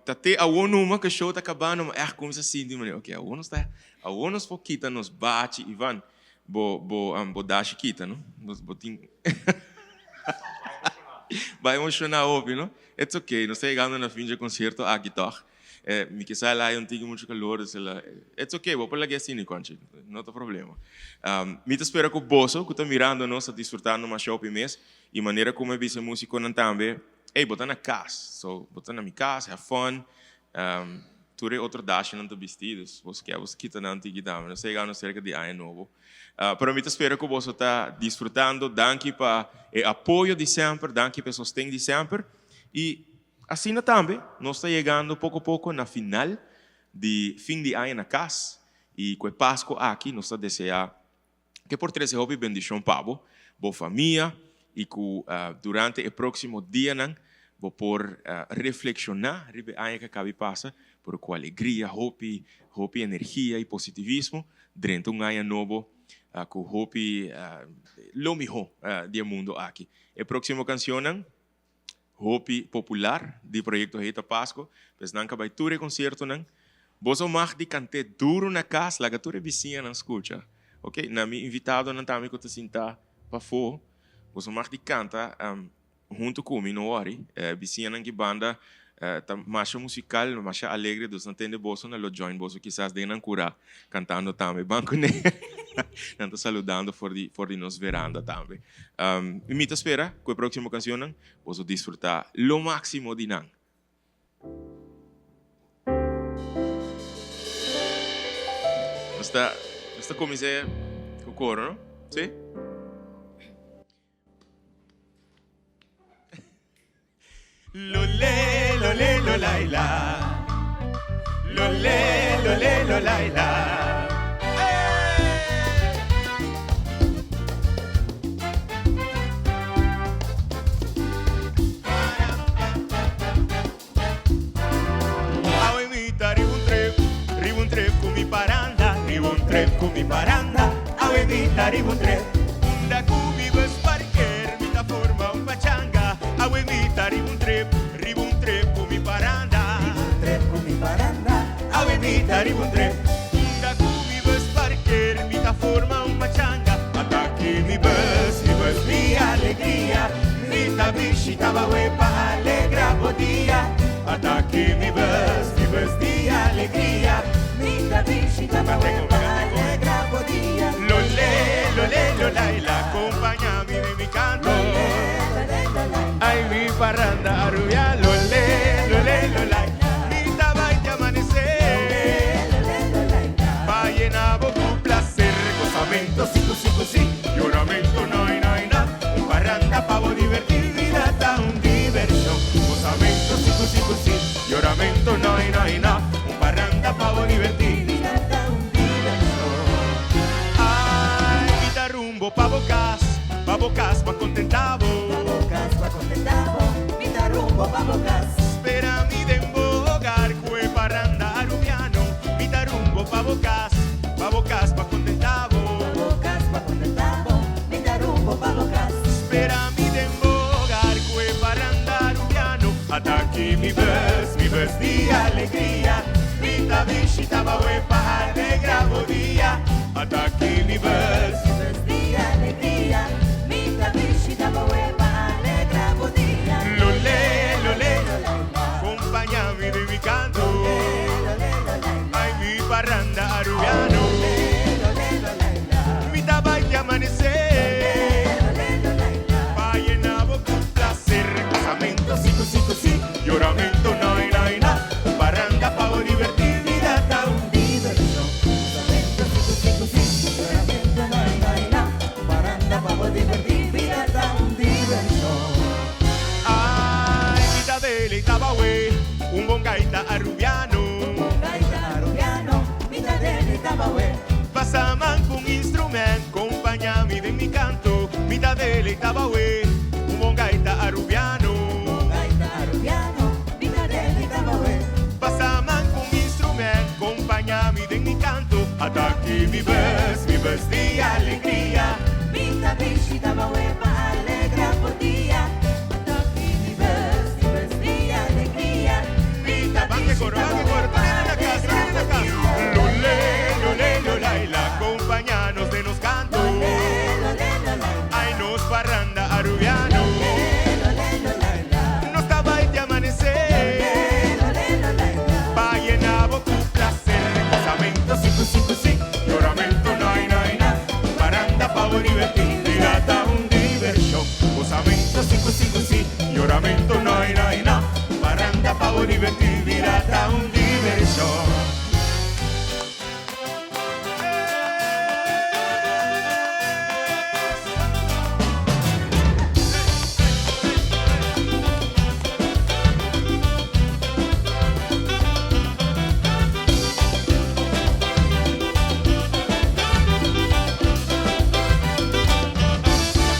ta te awor numa cu e show ta cabando mi echt cuminsa sinti manera ok awor nos ta, awor nos por kita nos bachi Ivan. Bo bo bo dashi kita no bo bo tin Bai emociona hopi no It's ok nos ta yegando na fin dje concierto aki tog mi ke sa el haya un tiki mucho calor dus el a It's ok bo por lag'e asina Conchi no ta problema Mi ta spera cu boso cu ta mirando nos ta disfrutando masha hopi mes y manera como e bisa e musiconan tambe ey bo ta na cas so bo ta na mi cas have fun Tur e otro dashinan ta bisti, dus boso ke boso kita nan tiki tambe. Nos ta yegando serka di aña nobo. Pero mi ta spera ku boso ta disfrutando. Danki pa e apoyo di semper, danki pa e sosten di semper. I asina tambe nos ta yegando poko poko na final di fin di aña na kas. I ku e Pasko aki nos ta desea ke por trese hopi bendishon pa bo, bo famia i ku durante e próksimo dianan bo por reflekshoná riba e aña ku a kabi pasa, pero ku alegria, hopi hopi energia i positivismo drenta un aña nobo ku hopi lo mihó di e mundu aki. E próksimo kanshonnan hopi popular di Proyecto Heta Pasco, pues nan ka bai tur e conciertonan. Boso mag di cant'é duro na cas, laga tur e bisiñanan scucha. Ok, na mi invitadonan tambe cu ta sinta pafó, boso mag di canta hunto cu mi, no worry. E bisiñanan ki banda ta masha musical, masha alegre, dus nan tende boso, nan lo join boso kisas den nan cura cantando tambe. Ban cune nan ta saludando for di for di nos veranda tambe. Y mi ta spera cu e proximo cancionnan boso disfruta lo maximo di nan. Nos ta nos ta cuminsa cu coro, no? Si? Lo le, lo le, lo lai la. Lo le, lo le, lo lai la. Awe mi ta riba un trip, riba un trip ku mi paranda, riba un trip ku mi paranda. Awe mi ta riba un trip. Unda ku mi bus parker, mi ta forma un pachanga. Awe mi ta riba un trip, riba un trip ku mi paranda. Riba un trip ku mi paranda. Awe. mi ta riba un trip. Unda ku mi bus parker, mi ta forma un pachanga. Ata aki mi bus, mi bus di alegria. Mi ta bishita bo awe pa alegra bo dia. Ata aki mi bus, mi bus di alegria. Mi ta bishita bo awe pa alegra bo dia. Lole, lole, lolaila, acompaña mi den mi canto. Ay, mi parranda arubiano, lole, lole, lolai. Mi ta bay te amanece. Pa yena bo cu placer, gozamento, si, si, si. Yoramento, no, no, no. Un parranda pa bo diverti, bida ta un diversion. Gozamento, si, si, si. Yoramento, no, no, no. Un parranda pa bo diverti. Bida ta un diversion. Ay, mi ta rumbo pa bo cas, pa bo cas pa contenta bo. Pa bo cas pa contenta bo, mi ta rumbo pa bo cas. Spera mi den bo hogar, cu e parranda arubiano. Mi ta rumbo pa bo cas, pa bo cas pa contenta bo. Pa bo cas pa contenta bo, mi ta rumbo pa bo cas. Spera mi den bo hogar, cu e parranda arubiano. Ata aki mi bus, mi bus di alegria. Mi ta bishita bo awe pa alegra bo dia. Ata aki mi bus. Mi bus di alegria. Mi ta bishita bo awe pa alegra bo dia. Lole, lole, acompaña mi den mi canto. Ay, mi parranda arubiano. Mi ta bay te amanece. Pa yena bo cu placer, gozamento, si, si, si. Yoramento, no, no, no. Parranda pa bo diverti, bida ta un diversion. Gozamento, si, si, si. Yoramento, no, no, no. Parranda pa bo diverti, bida ta un diversion. Ay, mi ta deleita bo awe, un bon gaita arubiano. Gaita arubiano, mi ta deleita bo awe. Pasa man cu un instrument, acompaña mi den mi canto. Mi ta deleita bo awe, un bon gaita arubiano. Gaita arubiano, mi ta deleita bo awe. Pasa man cu un instrument, acompaña mi den mi canto. Ata aki mi bus, mi bus di alegria. Mi ta bishita bo awe pa alegra bo dia. Ata aki mi bus, mi bus di alegria. Mi ta Banque coro, banque coro, toquen en la casa, toquen en la casa. Lole, lole, lolaila, acompañanos den nos canto. Ay, nos parranda arubiano. Nos ta bay te amanece. Pa yena bo cu placer, gozamento, si, si, si. Yoramento, no, no, no. Parranda pa bo diverti, bida ta un diversion. Gozamento, si, si, si. Yoramento, no, no, no. Parranda pa bo diverti, bida ta un diversion.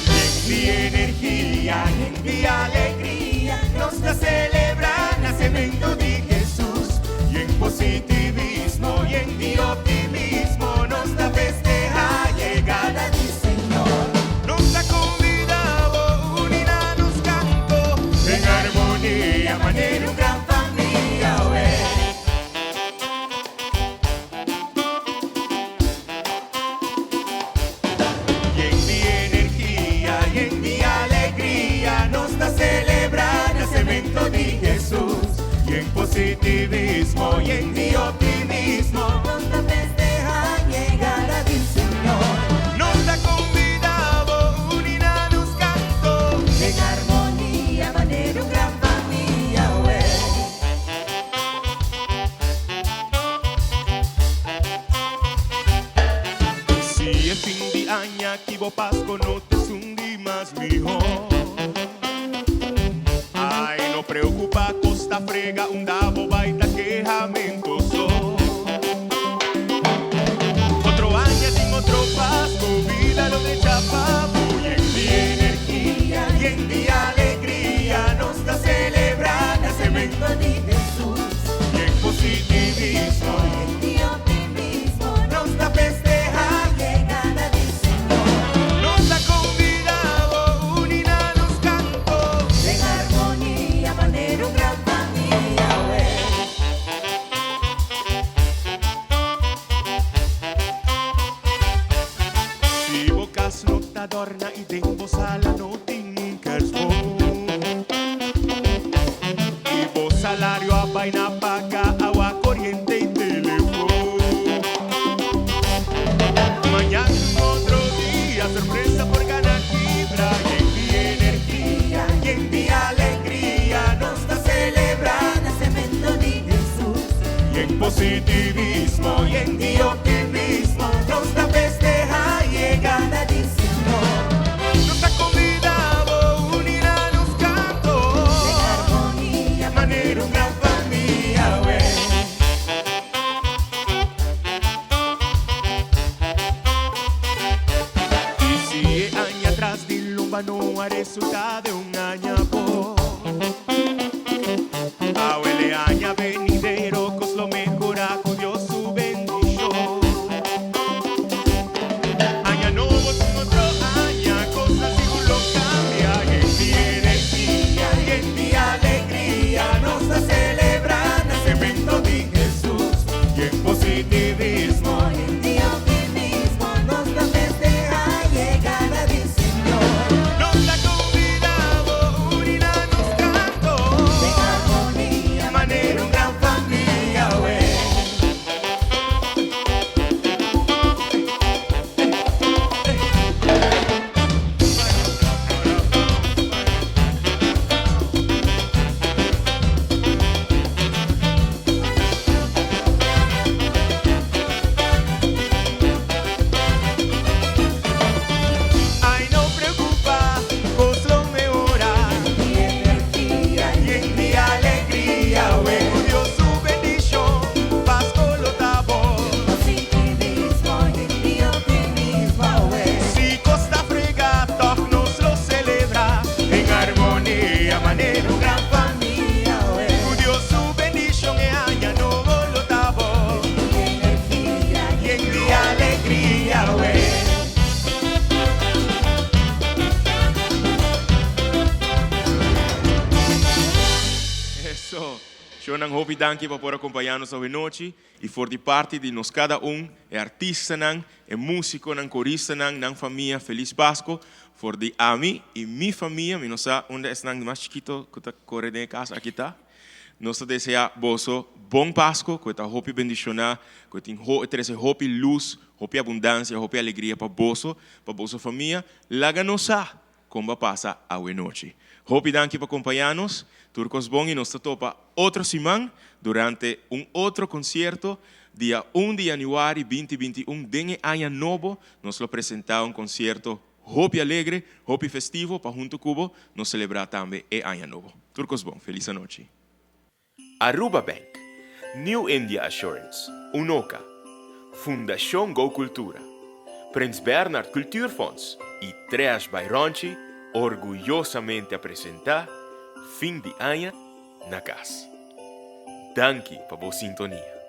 Yen di energia, yen di alegria, nos ta celebra nacemento di Jesus. Yen positivismo, yen di optimismo, nos ta festeha yegada di Señor. Nos ta convida bo uni na nos canto, den armonia, manera un gran famia. Oe. Yen di energia, yen di alegria, nos ta celebra nacemento di Jesus. Yen positivismo, yen di optimismo, Nos ta festeha yegada di Señor. Nos ta convida bo uni na nos canto. Den armonia, manera un gran famia. Oe. Si e fin di aña aki bo Pasco no ta esun di mas miho. Ay, no preocupa, cos ta frega, unda bo bay ta kehamento so. Otro aña tin otro Pasco, bida lo drecha pa bo. Yen di energia, yen di alegria, nos ta celebra nacemento di Jesus. Yen positivismo, Yen di optimismo, nos ta festeha yegada di Señor. Nos ta convida bo uni na nos canto. Den armonia, manera un gran famia. Oe. dòrna i den bo sala no tin un kerstboom. I bo salario a bai na paga awa, koriente i telefon. Mañan un otro dia, sorpresa por gana kibra. Yen di energia, yen di alegria, nos ta selebrá Nasemento di Hesus. Yen positivismo, yen di optimismo, nos ta festehá yegada di Señor. Nos ta kombidá bo uni na nos kanto. Den armonia, Manera un gran famia, we. I si e aña tras di lomba no a resultá den un aña bon, awel e aña benidero kos lo mehorá ku Dios su bendishon. Aña nobo ta un otro aña, kosnan sigur lo kambia. Yen di energia, yen di alegria, nos ta selebrá nasemento di Hesus. Yen positivismo, Yen di optimismo, nos ta festehá yegada di Señor. Nos ta kombidá bo uni na nos kanto. Den armonia, Manera un gran famia, we. Ai, no preokupá, kos lo mehorá. Di energia, Yen di alegria, we. Ku Dios su bendishon, Pasko lo ta bon. Positivismo, yen di optimismo, we. Si kos ta frega, tòg nos lo selebrá. Den armonia, manera un gran famia, we. Ku Dios su bendishon, e aña nobo lo ta bon. Di energia, Yen di alegria, we. Eso. Shonnan hopi danki pa por acompaña nos awe nochi y for di parti di nos cada un, e artistanan, e musiconan, coristanan, nan famia, Feliz Pasco. For di ami y mi famia, mi no sa unda esnan di mas chikito cu ta core den e cas aki ta. Nos ta desea boso bon Pasco, cu e ta hopi bendiciona, cu e tin e trece hopi luz, hopi abundancia, hopi alegria pa boso, pa boso famia. Laga nos sa con bo a pasa awe nochi. Hopi danki pa compaña nos. Tur cos bon y nos ta topa otro siman durante un otro concierto dia un di januari binti 21 den e aña nobo. Nos lo presenta un concierto hopi alegre, hopi festivo pa hunto cu bo nos celebra tambe e aña nobo. Tur cos bon. Feliz anochi. Aruba Bank, New India Assurance, Unoca, Fundacion Go Cultura, Prins Bernhard Cultuurfonds y Trash by Ronchi orguyosamente a presenta Fin di Aña na Cas. Danki pa bo sintonia.